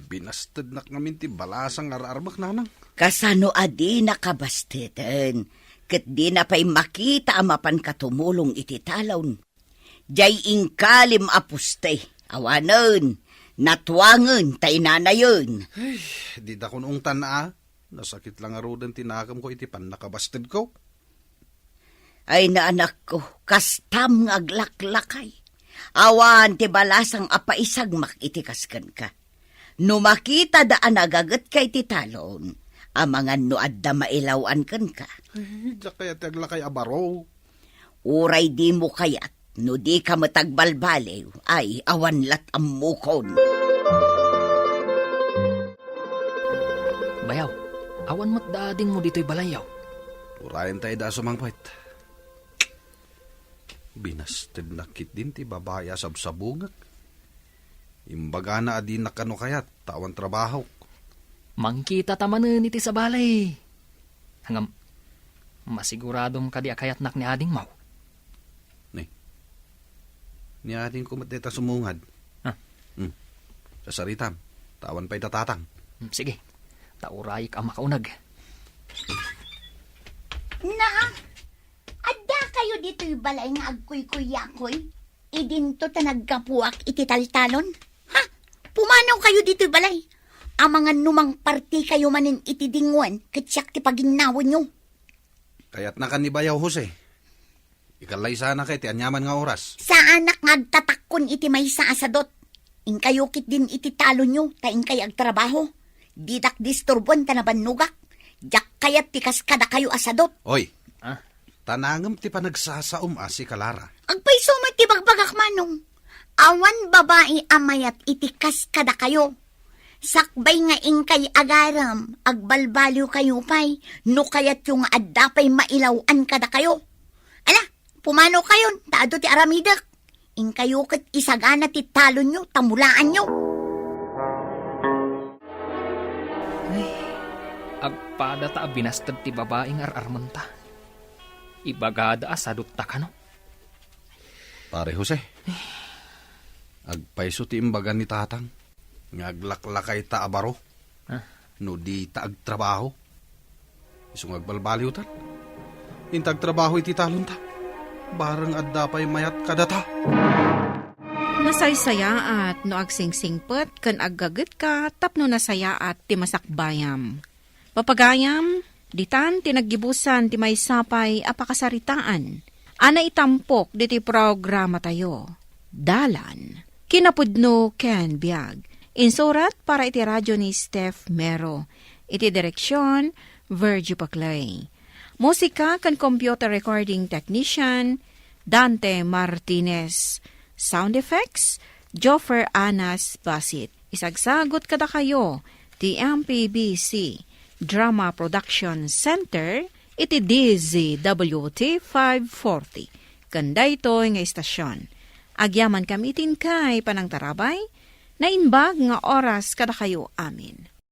binastednak ngamin ti balasang ar-armek, nanang. Kasano a dinaka basteten, ket dina pay makita a mapanka tumulong iti talon? Diay inkalim a poste, awanen, natuangen, ta inanayen. Ay, dida kun ungtan a. Nasakit la ngaruden ti nakemko iti pannakabastedko. Ay, naanakko, kastam nga aglaklakay. Awan ti balasang a paisagmak iti kas kenka. No makitada a nagagetka iti talon, amangan no adda mailaw-an kenka. Ay, diak kayat ti aglakay a baro. Uray dimo kayat, no dika met agbalbaliw, ay, awan lat' ammokon. Bayaw, awan met da adingmo ditoy balayyo. Urayen tayo da sumangpet. Binastednak ketdin ti babai a sabsabungek. Imbagana a dinak kano kayat, ta awan trabahok. Mangkita ta manen iti sabali. Ngem, masiguradom kadi a kayatnak ni adingmo? Ni, ni adingko met dayta sumungad. Ah. Hmm. Sasaritam, ta awan pay da tatang. Hmm, sige. Ta urayek a makauneg. Na, adda kayo ditoy balay nga agkuykuyakoy? Idinto ta naggapuak iti taltalon? Ha? Pumanaw kayo ditoy balay? Amangan no mangparti kayo manen iti dingoen ket siak ti paginnawenyo. Kayatnaka ni Bayaw Jose. Ikallaysana kay ti aniaman nga oras. Saanak nga agtatakkon iti maysa a sadot. Inkayo ketdin iti talonyo, ta inkay agtrabaho. Didak disturboen ta nabannogak. Diak kayat ti kas kadakayo a sadot. Oy, Ah? Ta nangem ti panagsasaom a si Clara. Agpayso met ti bagbagak, Manong. Awan babai a mayat iti kas kadakayo. Sakbay nga inkay agarem, agbalbaliw kayo pay, no kayatyo nga adda pay mailaw-an kadakayo. Ala, pumanaw kayon, ta adu ti aramidek. Inkayo ket isagana ti talonyo ta mulaanyo. Ay, agpada ta a binasted ti babai nga ar-armenta. Ibagada a sadotta kano. Pare Jose, agpayso ti imbaga ni Tatang nga aglaklakayta a baro. Ah. No dita agtrabaho, isu nga agbalbaliwtan. Inta agtrabaho iti talonta, bareng adda pay mayat kadata. Nasaysayaat no agsingsingpet ken aggagetka tapno nasayaat ti masakbayam. Papagayam, ditan ti naggibusan ti maysa pay a pakasaritaan a naitampok ditoy programatayo, Dalan, Kinapudno ken Biag. Insurat para iti radio ni Steph Mero. Iti direksion, Virgie Paclay. Musika ken computer recording technician, Dante Martinez. Sound effects, Joffer Anas Basit. Isagsagut kadakayo ti M P B C Drama Production Center iti D Z W T five forty. Ken daytoy nga istasyon, agyamankami iti inkay panangtarabay, naimbag nga oras kadakayo amin.